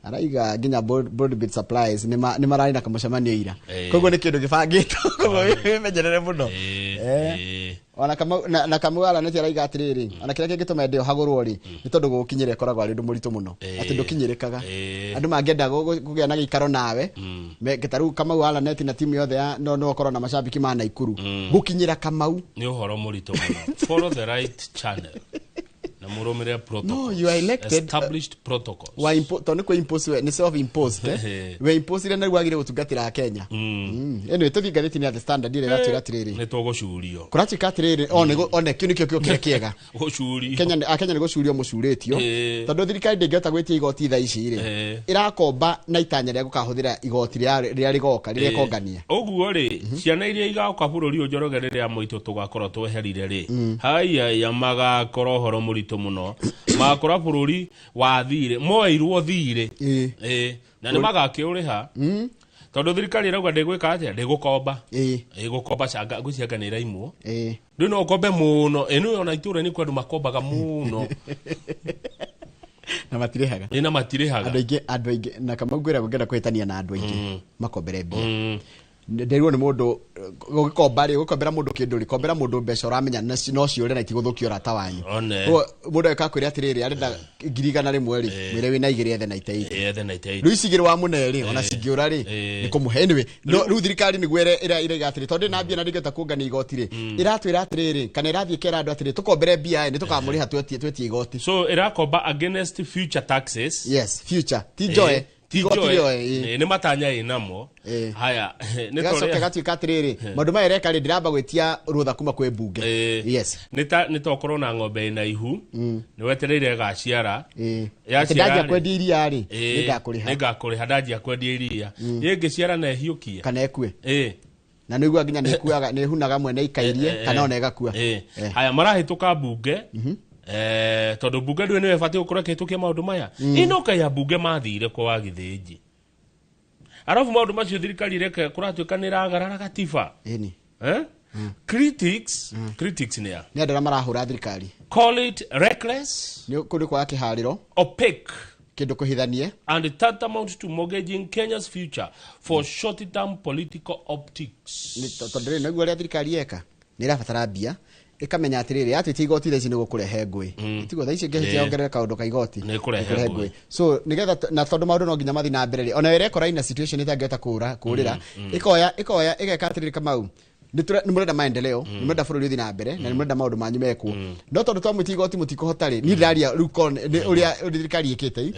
araiga nginya Broadbit Supplies nĩ mararĩ na kamũcemanio ira, koguo nĩ kĩndũ gĩbangĩtwo, koguo wĩmenyerere mũno. Ona kamau na kamau aranĩtie araiga atĩrĩrĩ, ona kĩrĩa kĩngĩtũma ende hagũrwo rĩ nĩ tondũ gũgũkinyĩra ĩkoragwo arĩ ũndũ mũritũ mũno, atĩ ndũkinyĩrĩkaga, andũ mangĩenda kũgĩa na gĩikaro nawe ta rĩu Kamau araneti na timu yothe ya no ũkorwo na macambĩki ma Naikuru, gũkinyĩra Kamau nĩ ũhoro mũritũ mũno. Follow the right channel na mũrũmĩrĩre protocols. No, you are elected, established protocols. Wa to nĩ kwĩ impose, we nĩ self imposed, we impose na rĩu wagire gũtungatĩra Kenya. Anyway, tũthiĩ ngathĩti-inĩ ya The Standard ĩrĩa ĩratwĩra atĩrĩrĩ, nĩ tũgũcurio kũratuĩka atĩrĩrĩ, one kĩu nĩkĩo kĩo kĩrĩa kĩega. Gũcurio Kenya, Akenya nĩ gũcurio mũcurĩtio tondũ thirikari ndĩngĩhota gwĩtia igoti thaa ici rĩ, ĩrakomba na itanya rĩa gũkahũthĩra igoti rĩrĩa rĩgoka rĩrĩa ĩkongania. Ũguo rĩ, ciana iria igoka bũrũri ũyũ Njoroge rĩrĩa mũitũ tũgakorwo tweherire rĩ, haiya magakorwo ũhoro mũritũ mũno, magakora bũrũri wa thirĩ moeirwo thirĩ, na nĩ magakĩũrĩha tondũ thirikari ĩrauga ndĩgwĩka atĩa, ndĩgũkomba, ĩgũkomba canga ngwĩciria nĩ ĩraimwo, rĩu no ũkombe mũno, ĩno ona itũũra-inĩ kwĩ andũ makombaga mũno na matirĩhaga, na matirĩhaga andũ aingĩ na Kamau ngwĩra ngĩenda kũhĩtania na andũ aingĩ makombere mbia. Nderirwo nĩ mũndũ ũgĩkomba rĩ, ũgĩkombera mũndũ kĩndũ rĩ, kombera mũndũ mbeca ũramenya no ciũre na itigũthũkia ũrata wanyu. Mũndũ agĩũka akwĩre atĩrĩrĩ, arenda 100,000 rĩ, mwĩre wĩna 2 ethe na 80. Rĩu ici 2 wamũne rĩ, ona cingĩũra rĩ, nĩ kũmũhe. Anyway, rĩu thirikari nĩguo ĩraiga atĩrĩ, tondũ ndĩ na mbia na ndĩngĩhota kũngania igoti rĩ, ĩratwĩra atĩrĩrĩ, kana ĩrathiĩ ĩkera andũ atĩrĩ, tũkombere mbia nĩ tũkamũrĩha twetie igoti. So ĩrakomba against future taxes. Yes, future. Ti njoe. Nĩ matanya ĩnamo. Haya, nĩ gacoke gatuĩka atĩrĩrĩ, maũndũ maya ĩreka rĩ, ndĩramba gwĩtia rũtha kuma kwĩ mbunge. Yes. Nĩ tokorwo na ng'ombe ĩna ihu, nĩ wetereire ĩgaciara. Atĩ ndanjia kwendia iria rĩ, nĩngakũrĩha. Nĩngakũrĩha ndanjia kwendia iria. Ĩngĩciara na ĩhiũkie. Kana ĩkue. Na nĩguo nginya nĩĩkuaga, nĩĩhunaga mwene ikairie, kana ona ĩgakua. Haya, marahĩtũka mbunge. Tondũ mbunge ndũĩ nĩwe ĩbatiĩ gũkorwo ĩkĩhĩtũkia maũndũ maya. Ĩno kaĩ ambunge mathire kwa wa Gĩthĩnji, arabu maũndũ macio thirikari ĩreka kũratuĩka nĩ ĩragarara gatiba. Critics, critics nĩ a? Nĩ andũ arĩa marahũra thirikari. Call it reckless, nĩ kũndũ kwaga kĩharĩro, opaque, kĩndũ kũhithanie, and tantamount to mortgaging Kenya's future for short-term political optics. Tondũ rĩrĩ nĩguo ũrĩa thirikari ĩka, nĩ ĩrabatara mbia, ĩkamenya atĩrĩrĩ, atwĩtie igoti thaa ici nĩ gũkũrehe ngũĩ, tiguo thaa ici ĩngĩhĩtia yongerere kaũndũ ka igoti nĩ kũrehe ngũĩ. So nĩgetha na tondũ maũndũ no nginya mathiĩ na mbere rĩ, ona ĩrekora ina situation ĩtangĩhota kũrĩra, ĩkoya ĩgeka atĩrĩrĩ, Kamau, nĩ mũrenda maendeleo, nĩ mũrenda bũrũri ũthiĩ na mbere, na nĩ mũrenda maũndũ manyu mekwo, no tondũ twamwĩtia igoti mũtikũhota rĩ, niĩ ndĩraria rĩu ũrĩa thirikari ĩkĩte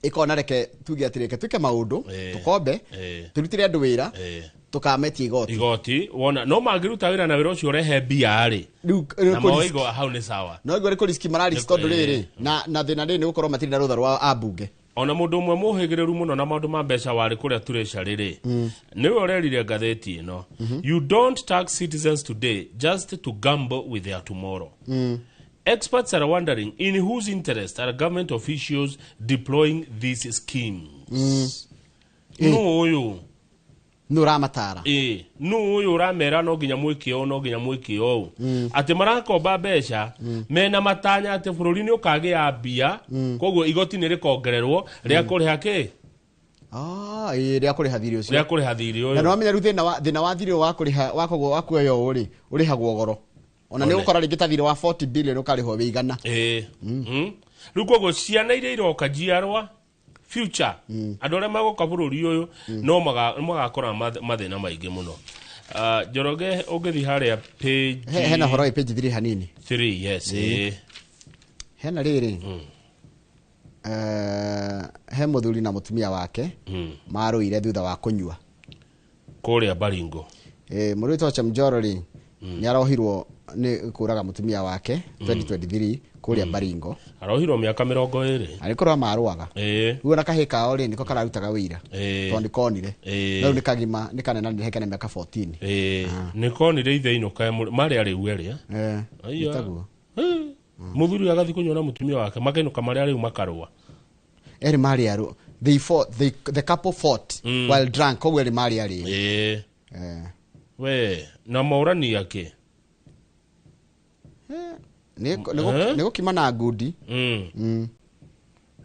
ĩkona reke tuge atĩrĩ, reke twĩke maũndũ, tũkombe, tũrutĩre andũ wĩra, tukametie igoti. Igoti wona no mangĩruta wĩra na wĩra ũcio ũrehe mbia rĩ, na moigo hau nĩ sawa. No igua nĩ kũriski marariski tondũ rĩrĩ na thĩna rĩrĩ nĩ gũkorwo matirĩ na rũtha rwa ambunge. Ona mũndũ ũmwe mũhĩgĩrĩru mũno na maũndũ ma mbeca warĩ kũrĩa Treasury rĩ, nĩwe ũrerire ngathĩti ĩno, "You don't tax citizens today just to gamble with their tomorrow." Experts are wondering in whose interest are government officials deploying these schemes. Nũ ũyũ? Nũ ũramatara? Ĩ, nũ ũyũ ũramera no nginya mwĩke ũũ, no nginya mwĩke ũũ, atĩ marakomba mbeca mena matanya atĩ bũrũri nĩ ũkagĩa mbia, koguo igoti nĩ rĩkongererwo rĩa kũrĩha kĩ? Ah, ĩ, rĩa kũrĩha thirĩ ũcio. Rĩa kũrĩha thirĩ Na ũyũ. nĩwamenya rĩu thĩna wa thirĩ ũyũ wa kũrĩha wa koguo wa kuoya ũũ rĩ, ũrĩhagwo goro ona nĩ One. ũgũkora rĩngĩ ta thirĩ wa 40 billion ũkarĩhwo wĩ 100. Ĩ. Rĩu koguo ciana iria iroka, njiarwa future, andũ arĩa magoka bũrũri ũyũ no magakora mathĩna maingĩ mũno. Ah, Njoroge, ũngĩthiĩ harĩa page Hena horo ĩ page 3 hanini. 3, yes. Ĩ. Hena rĩrĩ, he mũthuri na mũtumia wake marũire thutha wa kũnyua kũrĩa Baringo. Mũrũ wĩtwo Chemjoro rĩ, nĩ arohirwo nĩ kũraga mũtumia wake 2023 kũrĩa Baringo. Arohirwo mĩaka 20. Arĩ kũrũa marũaga. Rĩu ona kahĩ kao rĩ, nĩko kararutaga wĩira tondũ nĩ konire. No rĩu nĩ kagima, nĩ kanene, kena mĩaka 14. Ĩ, nĩ konire ithe inũka marĩ arĩu erĩ. Eh, Aya. nĩtaguo. Mũthuri agathiĩ kũnyua na mũtumia wake, makenũka marĩ arĩu, makarũa. Erĩ marĩ arũ, they fought, the couple fought while drunk, koguo erĩ marĩ arĩu. Ĩ. We na maũrani akĩ? Nĩ gũkima na ngundi.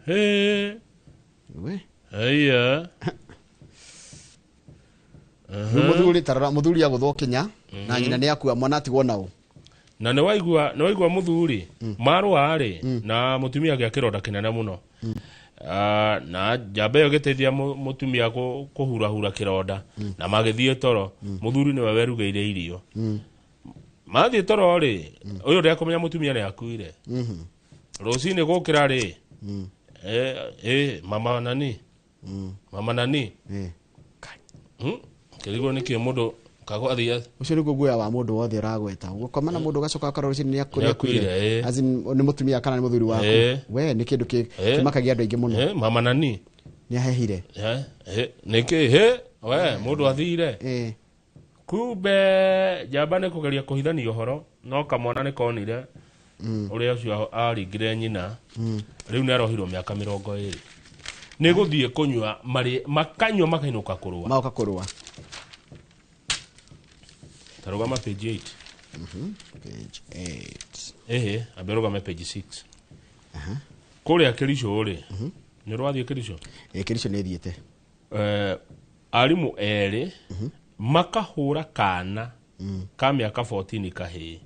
Hĩ. We. Aya. Rĩu mũthuri, tarora, mũthuri agũthwo kinya na nyina nĩ akua, mwana atigwo naũ. Na nĩ waigua mũthuri marũa rĩ na mũtumia agĩa kĩronda kĩnene mũno. Ah, na njamba ĩyo ĩgĩteithia mũtumia kũhurahura kĩronda na magĩthiĩ toro. Mũthuri nĩwe werugĩire irio. Mathiĩ toro rĩ, ũyũ ndekũmenya mũtumia nĩ akuire. Rũcinĩ gũkĩra rĩ, mama nani, mama nani. Kĩrigwo nĩkĩ mũndũ kago athiĩ. Ũcio nĩguo guoya wa mũndũ wothe ũragweta, gũkoma na mũndũ ũgacoka ũkarora rũcinĩ nĩ Nĩ akuire, ĩ. As in, nĩ mũtumia kana nĩ mũthuri waku. We nĩ kĩndũ kĩmakagia andũ aingĩ mũno. Mama nani. Nĩ ahehire. Nĩkĩ hĩ we mũndũ athire? Kumbe njamba nĩ kũgeria kũhithania ũhoro, no kamwana nĩ konire ũrĩa ũcio aringire nyina. Rĩu nĩ arohirwo mĩaka 20 nĩ gũthiĩ kũnyua, marĩ makanyua makainũka kũrũa. Magoka kũrũa. Tarũgama page 8. Page 8. Ĩhĩ, ambe rũgame page 6 kũrĩa Kĩricũ rĩ. Nĩ rwathiĩ Kĩricũ? Ĩ, Kĩricũ nĩ thiĩte. Arimũ erĩ makahũra kana ka mĩaka 14 kahĩĩ.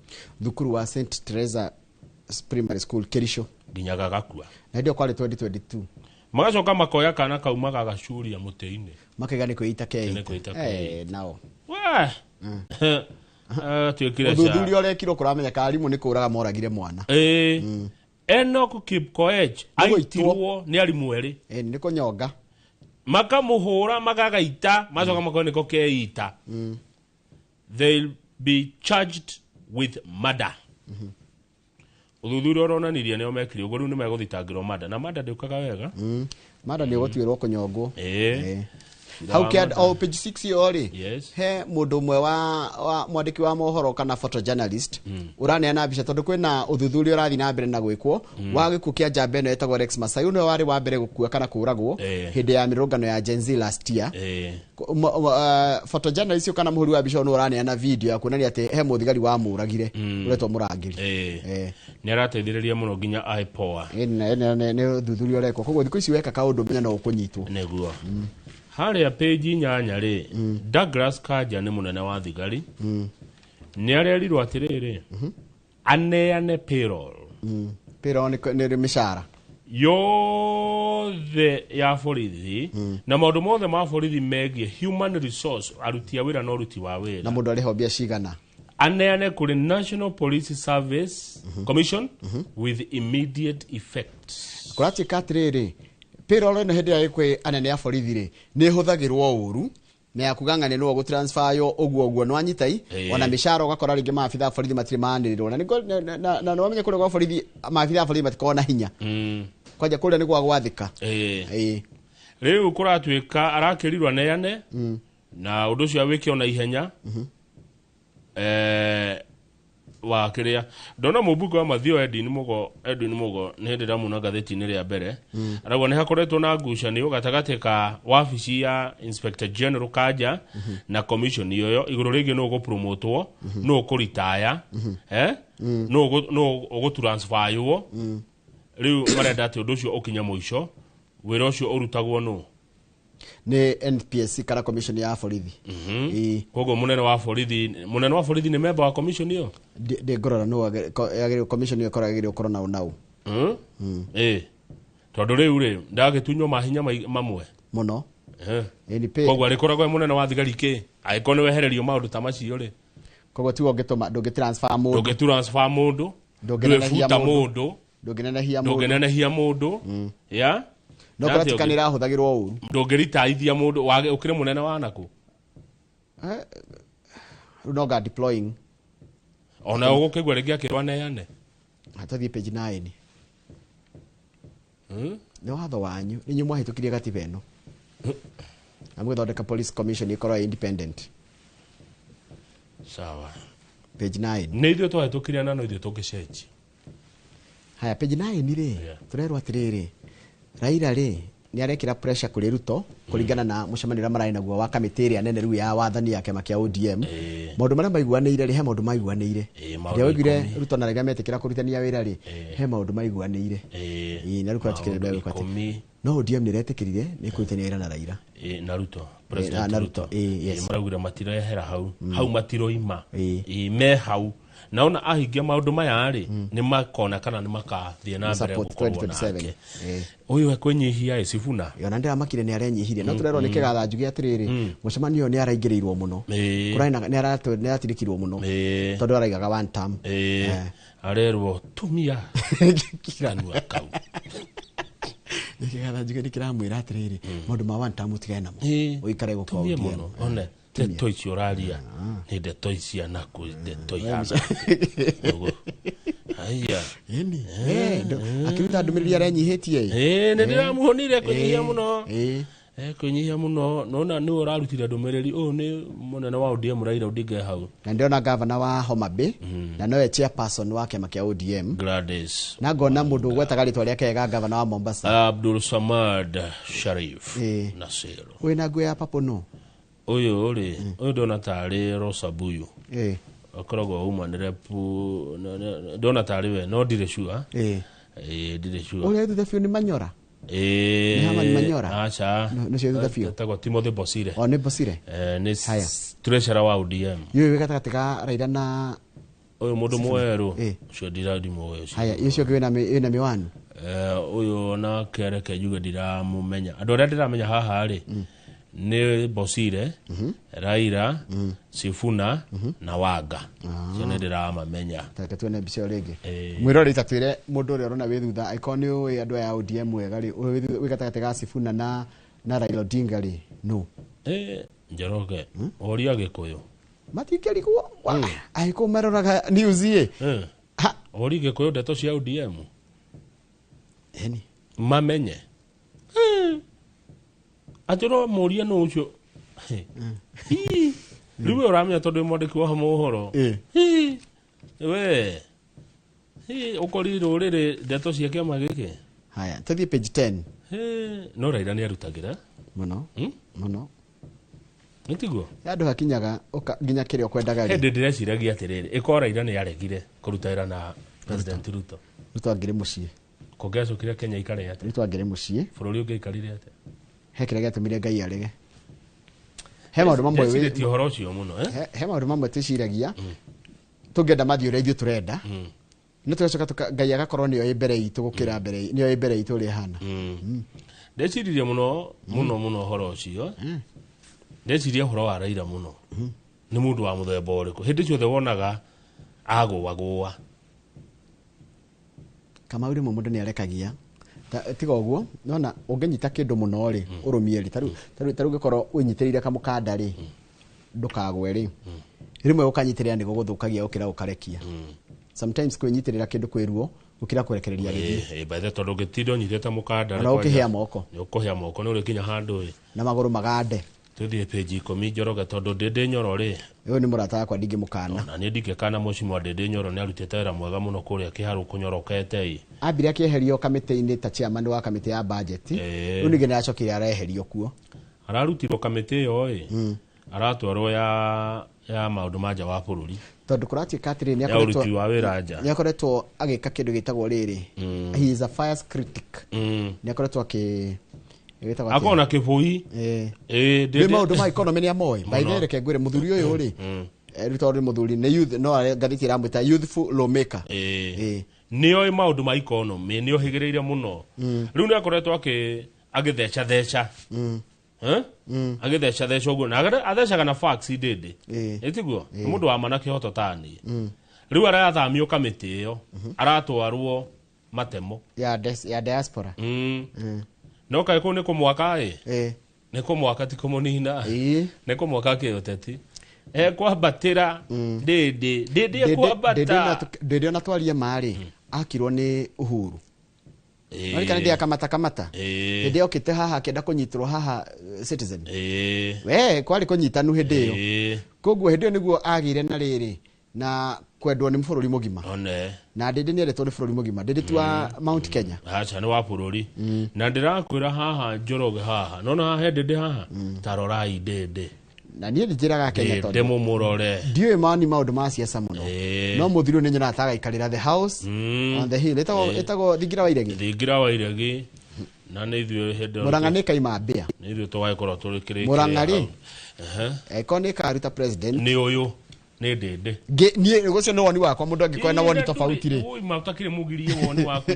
Thukuru wa St Teresa Primary School, Kĩricũ. Nginya gagakua. Na hĩndĩ ĩyo kwarĩ 2022. Magacoka makoya kana kau magagacuria mũtĩ-inĩ. Makaiga nĩ kwĩita. Nĩ kwĩita. Keita. Nao We tuĩkire. Ũthuthuria ũrekirwo kũramenyeka arimũ nĩ kũraga moragire mwana. Ĩĩ, Enoch Kipkoech aitirwo nĩ arimũ erĩ. Nĩ kũnyonga. Makamũhũra magagaita, macoka makoya nĩko keita. They'll be charged with murder. Ũthuthuria ũronanirie nĩo mekire ũguo, rĩu nĩ megũthitangĩrwo murder, na murder ndĩũkaga wega. Mada nĩ ũgũtuĩrwo kũnyongwo. Ĩĩ. Hau kĩa o page 6 ĩyo rĩ, Yes. he mũndũ ũmwe wa mwandĩki wa mohoro kana photojournalist ũraneana mbica, tondũ kwĩna ũthuthuria ũrathiĩ na mbere na gwĩkwo wa gĩkuũ kĩa njamba ĩno ĩtagwo Rex Masai, ũyũ nĩwe warĩ wa mbere gũkua kana kũragwo hĩndĩ ya mĩrũngano ya Gen Z last year. Photojournalist ũyũ kana mũhũri wa mbica ũyũ nĩwe ũraneana video ya kuonania atĩ he mũthigari wamũragire ũretwo Mũrangĩri. Nĩ arateithĩrĩria mũno nginya IPOA. Nĩ ũthuthuria ũrekwo, koguo thikũ ici weka kaũndũ menya no ũkũnyitwo. Nĩguo. Harĩa page 8 rĩ, Douglas Kanja nĩ mũnene wa thigari, nĩ arerirwo atĩrĩrĩ, aneane payroll. Payroll nĩ mĩcara. Yothe ya borithi na maũndũ mothe ma borithi megiĩ human resource, aruti a wĩra na ũruti wa wĩra. Na mũndũ arĩhwo mbia cigana. Aneane kũrĩ National Police Service Commission with immediate effect. Kũratuĩka atĩrĩrĩ, payroll ĩno hĩndĩ ĩrĩa ĩ kwĩ anene a borithi rĩ, nĩ ĩhũthagĩrwo ũru na ya kuga ng'ane nĩwe gũtransferyo ũguo ũguo nĩwanyitai. Ona mĩcara ũgakora rĩngĩ maabitha a borithi matirĩ manĩrĩrwo na nĩwamenya kũrĩa gwa borithi maabitha a borithi matikoragwo na hinya. Kwanja kũrĩa nĩ gwa gwathĩka. Ĩĩ. Rĩu kũratuĩka arakĩrirwo aneane na ũndũ ũcio awĩke ona ihenya. Wa kĩrĩa ndona mũmbunge wa Mathio Edwin Mugo nĩ hĩndĩ ndamuna ngathĩti-inĩ rĩa mbere. Arauga nĩ hakoretwo na ngucanio gatagatĩ ka wabici ya Inspector General Kanja na commission ĩyo igũrũ rĩngĩ nũ ũgũpromotwo, nũ ũkũritaya, nũ ũgũtransferwo. Rĩu marenda atĩ ũndũ ũcio ũkinye mũico, wĩra ũcio ũrutagwo nũ? Nĩ NPSC kana commission ya borithi. Koguo munene wa borithi nĩ member wa commission ĩyo? Ndĩngorora nũ agĩrĩirwo commission ĩyo ĩkoragwo gũkorwo na nau. Tondũ rĩu rĩ ndagĩtunywo mahinya mamwe mũno. Koguo arĩkoragwo e mũnene wa thigari kĩ angĩkorwo nĩ wehererio maũndũ ta macio rĩ. Koguo tiwe ũngĩtũma ndũngĩtransfer mũndũ. Ndũngĩtransfer mũndũ, ndũngĩnenehia mũndũ, ndũngĩnenehia mũndũ. Ya no kũratuĩka nĩ ĩrahũthagĩrwo ũru. Ndũngĩritaithia mũndũ wage ũkĩrĩ mũnene wa nakũ. Rĩu no nga deploying. Ona ũgũkĩigua rĩngĩ akĩrwo aneane. Tũthiĩ page 9. Nĩ watho wanyu nĩ inyuĩ mwahĩtũkirie gatiba ĩno na mũgĩthondeka police commission ĩkorwo independent. Sawa. Page 9. Nĩ ithuĩ twahĩtũkirie na no ithuĩ tũngĩcenjia. Haya page 9 rĩ tũrerwo atĩrĩrĩ Raila rĩ nĩ arekĩra pressure kũrĩ Ruto kũringana na mũcemanio ũrĩa mararĩ naguo wa kamĩtĩ ĩrĩa nene rĩu ya wathani ya kĩama kĩa ODM. Maũndũ marĩa maiguanĩire rĩ he maũndũ maiguanĩire. Rĩrĩa waiguire Ruto na Raila metĩkĩra kũrutithania wĩra rĩ he maũndũ maiguanĩire. Na rĩu kũratuĩkire ndwegũ atĩ no ODM nĩ ĩretĩkĩrire nĩ kũrutithania wĩra na Raila. Na Ruto. President Ruto. Maraugire matirehera hau. Hau matiroima. Me hau. Naona ahingia maũndũ maya rĩ nĩ makona kana nĩ makathiĩ na mbere gũkorwo nake. Ũyũ ekwĩnyihia Sifuna. Ona ndĩramakire nĩ arenyihirie no tũrerwo nĩ kĩgatha njuge atĩrĩrĩ mũcemanio ũyũ nĩ araingĩrĩirwo mũno. Kũrarĩ na nĩ aratirikirwo mũno tondũ araigaga one term. Arerwo tumia kanua kau. Kĩgatha njuge nĩ kĩramwĩra atĩrĩrĩ maũndũ ma one term ũtigane namo ũikare gũkũ tumia mũno one ndeto icio ũraria nĩ ndeto icia naku ndeto ihana aya akĩruta ndũmĩrĩri arenyihĩtie. Nĩ ndĩramuonire kũnyihia mũno. Kũnyihia mũno nona nĩwe ũrarutire ndũmĩrĩri ũyũ nĩ mũnene wa ODM Raila Odinga hau. Na ndĩrona gavana wa Homa Bay na nowe chairperson wa kĩama kĩa ODM Gladys. Na ngona mũndũ ũgwetaga rĩtwa rĩake wega gavana wa Mombasa Abdul Samad Sharif Nasir. Wĩna nguo ya papo no? Ũyũ rĩ ũyũ ndona tarĩ Rosa Buyu. Akoragwo uma rep ndona tarĩ we no ndirĩ sure. Ndirĩ sure. Ũrĩa thutha biũ nĩ Manyora. Nĩ Herman Manyora. Aca. Nĩcio thutha biũ. Etagwo Timothy Bosire. O nĩ Bosire. Nĩ treasurer wa ODM. Yũ wĩ gatagatĩ ka Raila na ũyũ mũndũ mwerũ ũcio ndiramuoĩ. Haya ũcio ũngĩ wĩna mĩwani. Ũyũ nake reke njuge ndiramũmenya. Andũ arĩa ndĩramenya haha rĩ nĩ Bosire, Raila, Sifuna na Wanga. Cio nĩ ndĩramamenya. Reke tuone mbica ĩyo rĩngĩ. Mwĩroreri ta twĩre mũndũ ũrĩa ũrona wĩ thutha angĩkorwo nĩ ũĩ andũ aya a ODM wega rĩ wĩ gatagatĩ ga Sifuna na Raila Odinga rĩ no. Njoroge ũria Gĩkũyũ. Matingĩrigwo angĩkorwo maroraga news ĩ. Ũria Gĩkũyũ ndeto cia ODM. Eni. Mamenye. Atĩrwo mũria nũ ũcio rĩu we ũramenya tondũ wĩ mwandĩki wa mohoro we ũkori rũrĩrĩ ndeto cia kĩama gĩkĩ. Haya tũthiĩ page 10. No Raila nĩ arutagĩra mũno mũno nĩ tiguo andũ hakinyaga nginya kĩrĩa ũkwendaga rĩ. Hĩndĩ ndĩreciragia atĩrĩrĩ ĩkorwo Raila nĩ aregire kũruta wĩra na President Ruto. Ruto angĩrĩ mũciĩ. Kũngĩacokire Kenya ikare atĩa? Ruto angĩrĩ mũciĩ. Bũrũri ũngĩaikarire atĩa? He kĩrĩa gĩatũmire Ngai arege. He maũndũ mamwe ndĩcirĩtie ũhoro ũcio mũno. He maũndũ mamwe twĩciragia tũngĩenda mathiĩ ũrĩa ithuĩ tũrenda no tũgacoka Ngai agakorwo nĩyo ĩ mbere itũ gũkĩra mbere nĩyo ĩ mbere itũ ũrĩa ĩhana. Ndeciririe mũno mũno mũno ũhoro ũcio. Ndeciria ũhoro wa Raila mũno. Nĩ mũndũ wa mũthemba ũrĩkũ hĩndĩ ciothe wonaga agũagũa. Kamau rĩmwe mũndũ nĩ arekagia tiga ũguo nona ũngĩnyita kĩndũ mũno rĩ ũrũmie rĩ tarĩu ũngĩkorwo ũnyitĩrĩire kamũkanda rĩ ndũkagwe rĩ rĩmwe ũkanyitĩrĩra nĩ gũgũthũkagia gũkĩra ũkarekia. Sometimes kwĩnyitĩrĩra kĩndũ kwĩruo Gũkĩra kũrekereria gĩthiĩ. Ĩ, by the tondũ ũngĩtinda ũnyitĩte mũkanda Ona ũkĩhĩa moko. Nĩ ũkũhĩa moko, nĩ ũrĩkinya handũ ĩ. Na magũrũ magande. Tũthiĩ page 10 Njoroge, tondũ Ndĩndĩ Nyoro rĩ, Ũyũ nĩ mũrata wakwa, ndingĩmũkana. Na niĩ ndingĩkana mũcimwa Ndĩndĩ Nyoro, nĩ arutĩte wĩra mwega mũno kũrĩa kĩharũ kũnyorokete ĩ. Ambire akĩeherio kamĩtĩ-inĩ ta chairman wa kamĩtĩ ya budget. Rĩu ningĩ nĩ aracokire areherio kuo. Ararutirwo kamĩtĩ ĩyo ĩ, aratwarwo ya maũndũ ma nja wa bũrũri. Tondũ kũratuĩka atĩrĩrĩ, nĩ Ya ũruti wa wĩra nja. Nĩ akoretwo agĩka kĩndũ gĩtagwo rĩrĩ, he is a fierce critic. Nĩ akoretwo akĩ gĩtagwo atĩa? Akorwo na kĩbũi. Ĩ, nĩ maũndũ ma economy nĩ amoĩ. By the way, reke ngwĩre mũthuri ũyũ rĩ, rĩu tondũ nĩ mũthuri, nĩ youth, no ngathĩti ĩramwĩta youthful lawmaker. Nĩ oĩ maũndũ ma economy, nĩ ohĩgĩrĩire mũno. Rĩu nĩ akoretwo agĩtheca theca. Agĩtheca theca ũguo, na athecaga na facts Ndĩndĩ. Ĩtiguo? Nĩ mũndũ wa ma na kĩhoto ta niĩ. Rĩu arathamio kamĩtĩ ĩyo, aratwarwo matemo. Ya diaspora. No kaĩ kũu nĩ kũmwaka ĩ? Nĩ kũmwaka, ti kũmũnina. Nĩ kũmwaka kĩũteti. Ekwambatĩra Ndĩndĩ. Ndĩndĩ ekwambata. Ndĩndĩ ona twarie ma-rĩ, akirwo nĩ Uhuru. Nĩ ndĩ akamata kamata. Hĩndĩ yokĩte haha akĩenda kũnyitĩrwo haha Citizen. We kwarĩ kũnyitanu hĩndĩ ĩyo. Koguo hĩndĩ ĩyo nĩguo agĩire na rĩrĩ na kwendwo nĩ bũrũri mũgima. One. Na Ndĩndĩ nĩ endetwo nĩ bũrũri mũgima. Ndĩndĩ ti wa Mount Kenya. Aca, nĩ wa bũrũri. Na ndĩrakwĩra haha Njoroge haha. Nona haha he Ndĩndĩ haha. Ta rorai Ndĩndĩ. Na niĩ ndinjĩraga Kenya Ndĩndĩ tondũ mũmũrore. ndiũĩ mani maũndũ ma siasa mũno. No mũthuri ũyũ nĩ nyonaga ta agaikarĩra the house on the hill. Ĩtagwo Thingira wa Iregi. Thingira wa Iregi. Na nĩ ithuĩ hĩndĩ ĩyo Mũrang'a nĩ ĩkaima mbĩa. Nĩ ithuĩ tũgagĩkorwo tũrĩ kĩrĩkĩrĩa Mũrang'a rĩ? hau. Angĩkorwo nĩ ĩkaruta president. Nĩ ũyũ. Nĩ Ndĩndĩ. Niĩ ũcio nĩ woni wakwa, mũndũ angĩkorwo na woni tofauti rĩ. Ui, ma ũtakĩrĩ mũgirie woni waku.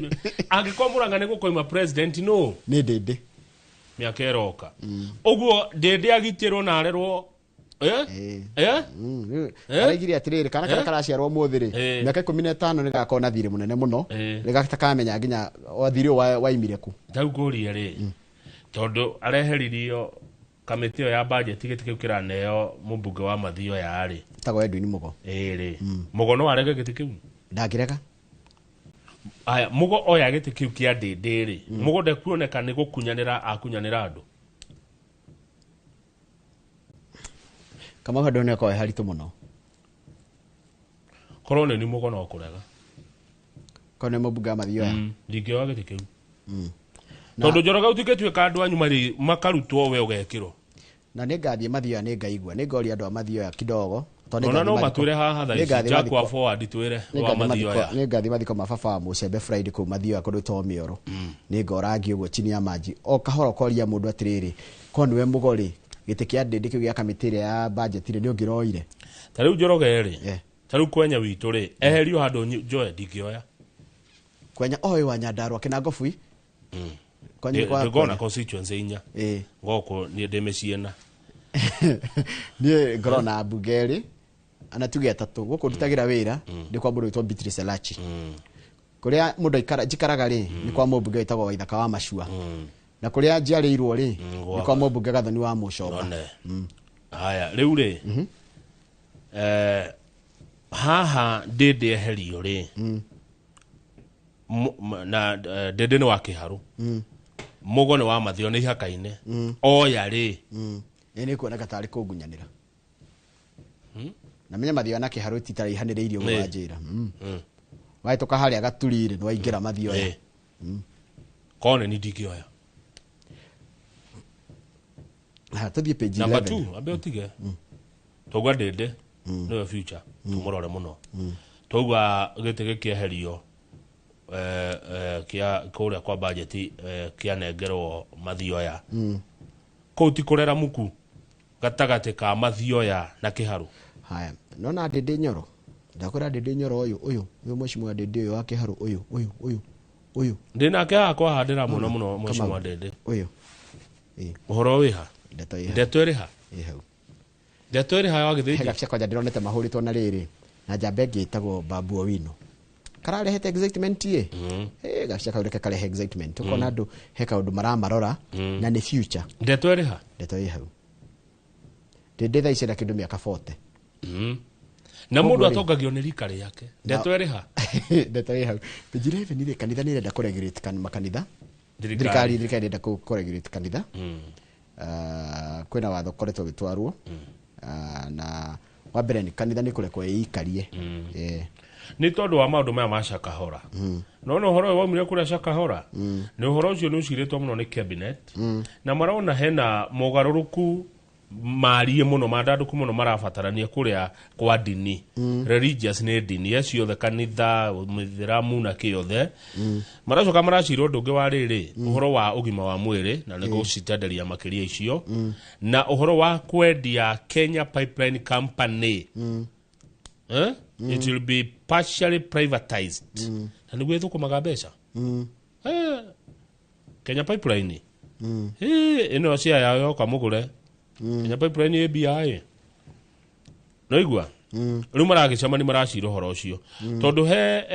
Angĩkorwo Mũrang'a nĩ gũkoima president no? Nĩ Ndĩndĩ. Mĩaka ĩroka. Ũguo Ndĩndĩ agitĩrwo na arerwo. Araigire atĩrĩrĩ, kana karĩa karaciarwo ũmũthĩ rĩ, mĩaka 15 nĩ gakorwo na thirĩ mũnene mũno, nĩ gatakamenya nginya thirĩ ũyũ waimire kũ. Rĩu ngũrie rĩ, tondũ areheririo kamĩtĩ ĩyo ya budget, gĩtĩ kĩu kĩraneo mũmbunge wa Mathioya rĩ. Tagwo Edwin Mugo. Ĩĩ rĩ. Mugo no arege gĩtĩ kĩu? Ndangĩrega. Aya, Mugo oya gĩtĩ kĩu kĩa Ndĩndĩ rĩ, Mugo ndekuoneka nĩ gũkunyanĩra akunyanĩra andũ. Kamau handũ nĩ akorwo he haritũ mũno. Korwo nĩ ni Mugo no kũrega. Korwo nĩ mũmbunge wa Mathioya. Ndingĩoya gĩtĩ kĩu. Tondũ Njoroge ũtingĩtuĩka andũ anyu marĩ makarutwo we ũgekĩrwo. Na nĩ ngathiĩ Mathioya, nĩ ngaigua, nĩ ngoria andũ a Mathioya kidogo. Tondũ nĩ Ona ngathiĩ no mathiko- matwĩre haha thaa nĩ ici, ngathiĩ Jack mathiko- wa forward twĩre nĩ wa ngathiĩ Mathioya. Nĩ ngathiĩ mathiko ma baba wa Mũcembe Friday kũu Mathioya kũndũ gwĩtagwo Mĩoro. Nĩ ngorangi ũguo chini ya maji. O kahora ũkoria mũndũ atĩrĩrĩ, korwo nĩwe Mũgo rĩ, gĩtĩ kĩa Ndĩndĩ kĩu gĩa kamĩtĩ ĩrĩa ya budget rĩ, nĩ ũngĩroire? Ta rĩu Njoroge rĩ, ta rĩu Kwenya witũ rĩ, eherio handũ njoe ndingĩoya. Kwenya oĩ wa Nyandarua kĩnango bui. Kwanyu nĩ kwa Ndĩngona Kwenya? constituency inya. Gũkũ niĩ ndĩ mĩciĩ na. Niĩ ngorwo na mbunge erĩ ana tuge atatũ. Gũkũ ndutagĩra wĩra nĩ kwa mũndũ wĩtwo Beatrice Elachi. Kũrĩa mũndũ njikaraga rĩ, nĩ kwa mũmbunge wĩtagwo Waithaka wa Macua. Na kũrĩa njiarĩirwo rĩ, nĩ kwa mũmbunge Gathoni wa Mũcomba. One. Haya, rĩu rĩ, haha Ndĩndĩ eherio rĩ, na Ndĩndĩ nĩ wa Kĩharũ. Mũgo nĩ wa Mathio, nĩ ihaka-inĩ. Oya rĩ. Ĩ nĩ kuoneka tarĩ kũngunyanĩra. Na menya Mathioya na Kĩharũ ititaraihanĩrĩirie ũguo wanjĩra. Wahĩtũka harĩa Gaturi rĩ, nĩ waingĩra Mathioya. Korwo nĩ niĩ ndingĩoya. Ha, tũthiĩ page Number 11. 2, ambe ũtige. Twaugua Ndĩndĩ nĩwe future, tũmũrore mũno. Twaugua gĩtĩ gĩkĩeherio kĩa kũrĩa kwa budget, kĩanengerwo Mathioya. Kũu ti kũrera muku gatagatĩ ka Mathioya na Kĩharũ. Haya, nona Ndĩndĩ Nyoro. Ndakwĩra Ndĩndĩ Nyoro ũyũ, ũyũ, ũyũ mheshimiwa Ndĩndĩ ũyũ wa Kĩharũ, ũyũ, ũyũ, ũyũ, ũyũ. Ndĩ nake haha kwa handĩra mũno mũno mheshimiwa Kamau. Ndĩndĩ. Ũyũ. Ũhoro wĩ ha? Ndeto ĩ ha. Ndeto ĩrĩ ha? Ĩ hau. Ndeto ĩrĩ ha wa Gĩthĩnji? He gabica kwanja ndĩronete mahũrĩtwo na rĩrĩ na njamba ĩngĩ ĩtagwo Babu Owino. Kararehete excitement ĩ. Gabica kau reke karehe excitement. Ũkona andũ he kaũndũ maramarora na nĩ future. Ndeto ĩrĩ ha? Ndeto ĩ hau. Ndĩndĩ thaa ici ena kĩndũ mĩaka 40. Na Koguo mũndũ rĩ, atongagio nĩ rika rĩake. Ndeto ĩrĩ ha? Ndeto ĩ hau. Page 11 rĩ, kanitha nĩ ĩrenda kũregulate makanitha. Thirikari. Thirikari ĩrenda kũregulate kanitha. Kwĩna watho ũkoretwo ũgĩtwarwo. Na wa mbere nĩ kanitha nĩ kũrekwo ĩikarie. Nĩ tondũ wa maũndũ maya ma Shakahora. No ũhoro ũyũ waumire kũrĩa Shakahora, nĩ ũhoro ũcio nĩ ũcirĩtwo mũno nĩ cabinet, na marona hena mogarũrũku marie mũno mandandũku mũno marabatarania kũrĩa kwa ndini. Religious nĩ ndini ye ciothe, kanitha, mĩthĩramu na kĩothe. Maracoka maracira ũndũ ũngĩ wa rĩrĩ, ũhoro wa ũgima wa mwĩrĩ na nĩ gũcitenderia makĩria icio, na ũhoro wa kwendia Kenya Pipeline Company. Eh? It will be partially privatized na nĩguo ĩthũkũmaga mbeca. Kenya Pipeline. Ĩno cia yao yoka mũgũre Kenya Pipeline ĩ mbia ĩ noigua. Rĩu maragĩcemani maracira ũhoro ũcio tondũ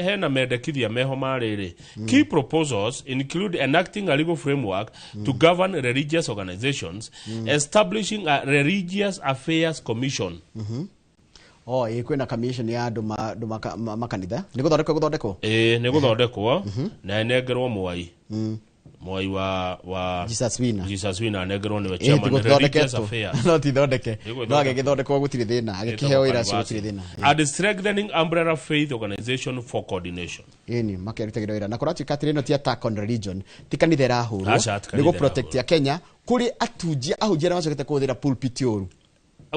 hena mendekithia meho ma rĩrĩ. Key proposals include enacting a legal framework to govern religious organizations, establishing a religious affairs commission. Oh, ĩ kwĩna commission ya andũ makanitha nĩ gũthondekwo. Ĩĩ, nĩ gũthondekwo na ĩnengerwo Mwai, Mwai wa Jesus Winner. Jesus Winner anengerwo nĩwe Ĩ, chairman religious tigũthondeketwo. affairs. No tithondeke. Ĩgũthondekwo. No agĩgĩthondekwo gũtirĩ thĩna, agĩkĩheo wĩra ũcio gũtirĩ thĩna. And strengthening umbrella faith organization for coordination. Ĩni makerutagĩra wĩra na kũratuĩka atĩrĩ, ĩno ti attack on religion, ti kanitha ĩrahũrwo, Aca, ti nĩ kanitha gũ protect ya Kenya kũrĩ atunjia ahunjia arĩa macokete kũhũthĩra pulpit ũru.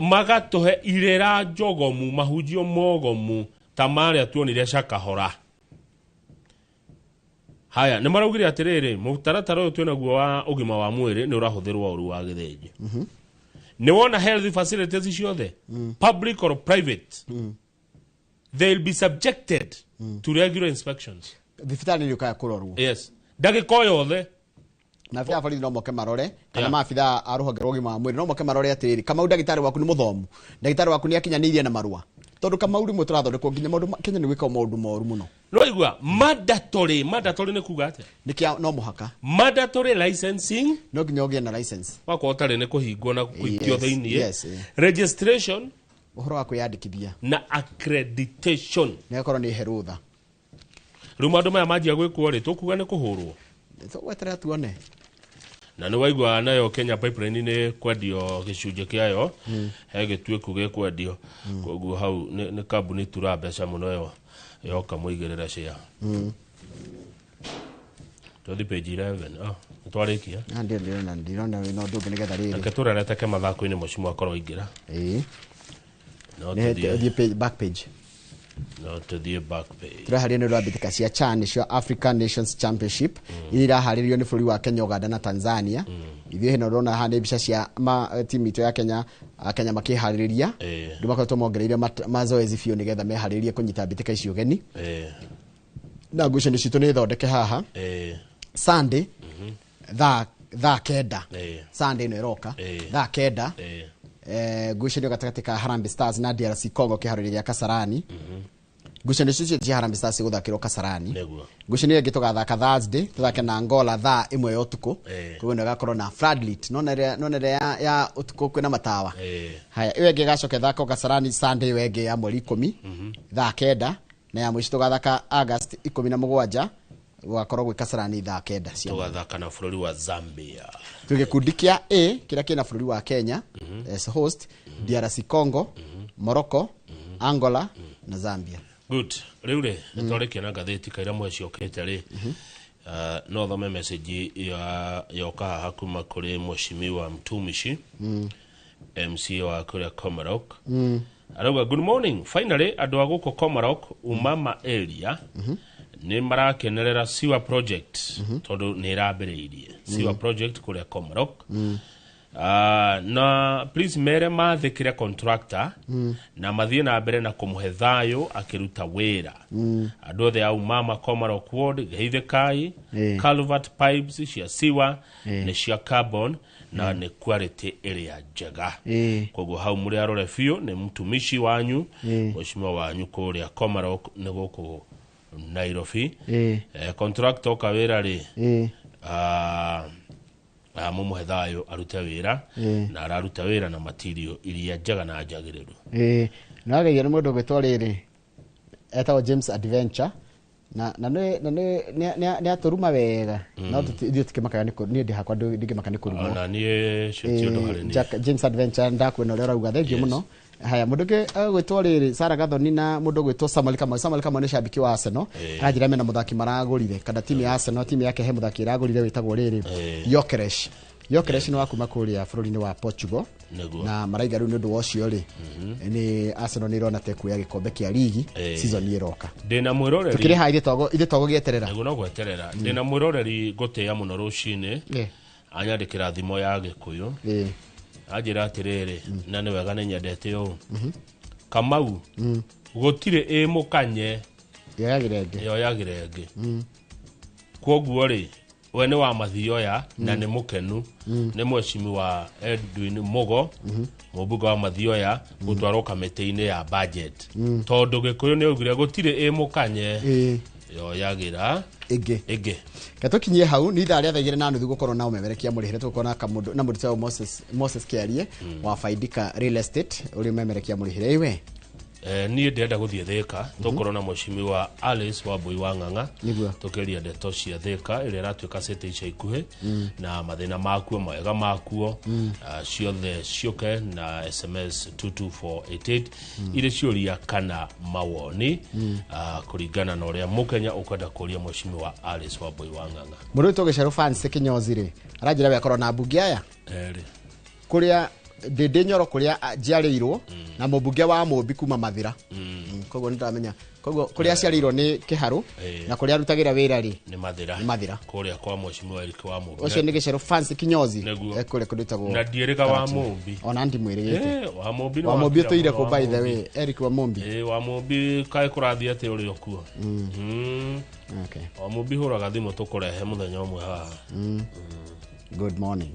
Magatũhe irĩra njogomu, mahunjio mogomu ta marĩa tuonire Shakahora. Haya, nĩ maraugire atĩrĩrĩ, mũtaratara ũyũ twĩnaguo wa ũgima wa mwĩrĩ nĩ ũrahũthĩrwo ũru wa gĩthĩnji. Nĩ wona health facilities ciothe, public or private, they will be subjected to regular inspections. Thibitarĩ nĩ ũkaga kũrorwo. Yes, ndagĩka o yothe. Na abithaa borithi no moke marore kana maabithaa a rũhonge rwa ũgima wa mwĩrĩ no moke marore atĩrĩrĩ, Kamau, ndagĩtarĩ waku nĩ mũthomu, ndagĩtarĩ waku nĩ akinyanĩirie na marũa, tondũ Kamau rĩmwe tũrathondekwo nginya maũndũ Kenya nĩ gwĩkagwo maũndũ moru mũno. Noigua mandatory. Mandatory nĩ kuga atĩa? Nĩ kĩa no mũhaka. Mandatory licensing. No nginya ũgĩe na license. Wakorwo ũtarĩ nĩ kũhingwo na kũikio thĩiniĩ. Registration. Ũhoro wa kwĩyandĩkithia. Na accreditation. Nĩ gakorwo nĩ herũtha. Rĩu maũndũ maya manjia gwĩkwo rĩ, tũkuga nĩ kũhũrwo. Tũgweterera tuone. Na nĩ waigua nayo Kenya Pipeline nĩ kwendio gĩcunjĩ kĩayo, he gĩtuĩku gĩkwendio. Koguo hau nĩ kambuni tura mbeca mũno ĩyo yoka mũigĩrĩre share. Tũthi page 11. Oh, nĩ twarĩkia. Na ndio ndĩrona wĩna ũndũ ũngĩ nĩgetha rĩrĩ. Reke tũrereteke mathako-inĩ, mũcimu akorwo aingĩra. Ĩĩ. No Nĩ tũthiĩ. Thiĩ page, back page. No tũthiĩ back page. Tũraharĩrio nĩ ũndũ wa mbĩtĩka cia CHAN, nĩcio African Nations Championship, iria iraharĩrio nĩ bũrũri wa Kenya, Uganda na Tanzania. Ithuĩ hĩno ũrona haha nĩ mbica cia timu itũ ya Kenya, Kenya makĩharĩrĩria. Rĩu makoretwo mongereire mazoezi biũ nĩgetha meharĩrie kũnyita mbĩtĩka icio ũgeni. Na ngucanio citũ nĩ thondeke haha. Sunday thaa 9. Sunday ĩno ĩroka thaa 9. Ngucanio gatagatĩ ka Harambee Stars na DRC Congo kĩharo-inĩ gĩa Kasarani. Ngucanio icio cia Harambee Stars igũthakĩrwo Kasarani. Ngucanio ĩngĩ tũgathaka Thursday, tũthake na Angola thaa 1 ya ũtukũ. Koguo ĩno ĩgakorwo na floodlit, nona ĩrĩa ya ũtukũ kwĩna matawa. Haya, ĩyo ĩngĩ ĩgacoka ĩthakwo Kasarani Sunday ĩyo ĩngĩ ya mweri 10 thaa 9, na ya mũico tũgathaka August 17, gũgakorwo gwĩ Kasarani thaa 9 cia Tũgathaka na bũrũri wa Zambia. Twĩ gĩkundi kĩa A kĩrĩa kĩna bũrũri wa Kenya as host, DRC Congo, Morocco, Angola na Zambia. Good. Rĩu rĩ, nĩ twarĩkia na ngathĩti kaira mwe ciokĩte rĩ. No thome message ya yoka haha kuma kũrĩ mheshimiwa Mtumishi, MC wa kũrĩa Komarok. Arauga, "Good morning, finally andũ a gũkũ Komarok Umama area nĩ marakenerera sewer project tondũ nĩ ĩrambĩrĩirie sewer project kũrĩa Komarok. Na please mere mathĩkĩre contractor na mathiĩ na mbere na kũmũhe thayũ akĩruta wĩra. Andũ othe a Umama Komarok ward, geithĩkai. Culvert pipes cia sewer nĩ cia carbon na nĩ quality ĩrĩa njega. Koguo hau mũrĩ arore biũ nĩ mtumishi wanyu, mheshimiwa wanyu kũrĩa Komarok nĩ gũkũ Nairobi. Contractor oka wĩra rĩ, mumuhe thayũ arute wĩra na araruta wĩra na material iria njega na njagĩrĩru." Ĩĩ. Nĩwageithio nĩ mũndũ ũgwĩtwo rĩrĩ etagwo James Adventure na na nĩ na nĩ nĩ- nĩ atũruma wega. No ithuĩ tũkĩmakaga nĩ niĩ ndĩ hakwa ndingĩmaka nĩ kũrumwo. Ona niĩ cio ti ũndũ harĩ niĩ. James Adventure, ndakuona ũrĩa ũrauga, thank you mũno. Haya, mũndũ ũngĩ agwĩtwo rĩrĩ Sarah Gathoni na mũndũ ũgwĩtwo Samuel Kamau. Samuel Kamau nĩ shabiki wa Arsenal. Aranjĩra mena mũthaki maragũrire, kana timu ya Arsenal, timu yake he mũthaki ĩragũrire wĩtagwo rĩrĩ Gyökeres. Gyökeres nĩ wa kuma kũrĩa bũrũri-inĩ wa Portugal. Na maraiga rĩu nĩ ũndũ wa ũcio rĩ, nĩ Arsenal nĩ ĩrona ta ĩkuoya gĩkombe kĩa ligi season ĩroka. Ndĩna mwĩroreri. Tũkĩrĩ haha ithuĩ twagũgĩeterera. Nĩguo no gweterera. Ndĩna mwĩroreri ngũtĩĩa mũno rũcinĩ. Anyandĩkĩra thimo ya Gĩkũyũ. Anjĩra atĩrĩrĩ, na nĩ wega nĩ nyendete ũũ. Kamau, gũtirĩ ĩ mũkanye yoyagĩra ĩngĩ. Yoyagĩra ĩngĩ. Kwoguo rĩ, we nĩ wa Mathioya na nĩ mũkenu nĩ mwecimi wa Edwin Mugo, mũmbunge wa Mathioya, gũtwarwo kamĩtĩ-inĩ ya budget, tondũ Gĩkũyũ nĩ augire gũtirĩ ĩ mũkanye yoyagĩra ĩngĩ. Ĩngĩ. Ke tũkinyie hau nĩ ithaa rĩa 2:30 gũkorwo na ũmemerekia mũrĩhĩre, tũgũkorwo na kamũndũ na mũndũ tagwo Moses Kĩarie wa Faidika Real Estate ũrĩa ũmemerekia mũrĩhĩre iwe. Niĩ ndĩrenda gũthiĩ Thĩka, tũkorwo na mũcimi wa Alice wa Mbui wa Ng'ang'a. Tũkĩria ndeto cia Thĩka ĩrĩa ĩratuĩka city ica ikuhĩ na mathĩna makuo, mawega makuo. Ciothe ciũke na SMS 22488 irĩ ciũria kana mawoni, kũringana na ũrĩa mũkenya ũkwenda kũria mũcimi wa Alice wa Mbui wa Ng'ang'a. Mũndũ wĩtwo Gĩcerũ Fancy Kĩnyozi rĩ, aranjĩra we akorwo na mbunge aya Erĩ. Kũrĩa ndĩndĩ Nyoro kũrĩa njiarĩirwo na mũmbunge wa Mũmbi kuma Mathĩra. Koguo nĩndamenya, koguo kũrĩa aciarĩirwo nĩ Kĩharũ na kũrĩa arutagĩra wĩra rĩ nĩ Mathĩra. Nĩ Mathĩra. Kũrĩa kwa mũcimi wa Eric wa Mũmbi. Ũcio nĩ Gĩcerũ Fancy Kinyozi. Nĩguo. Kũrĩa kũndũ ĩtagwo Na ndiĩrĩga wa Karatina. Mũmbi. Ona ndimwĩrĩgĩte. Wa Mũmbi nĩ Wa Mũmbi wakira ũtũire mũno kũ wa by the Mũmbi. way, Eric wa Mũmbi? Wa Mũmbi kaĩ kũrathiĩ atĩ ũrĩ okuo. Okay. Wa Mũmbi hũraga thimũ tũkũrehe mũthenya ũmwe haha. Good morning.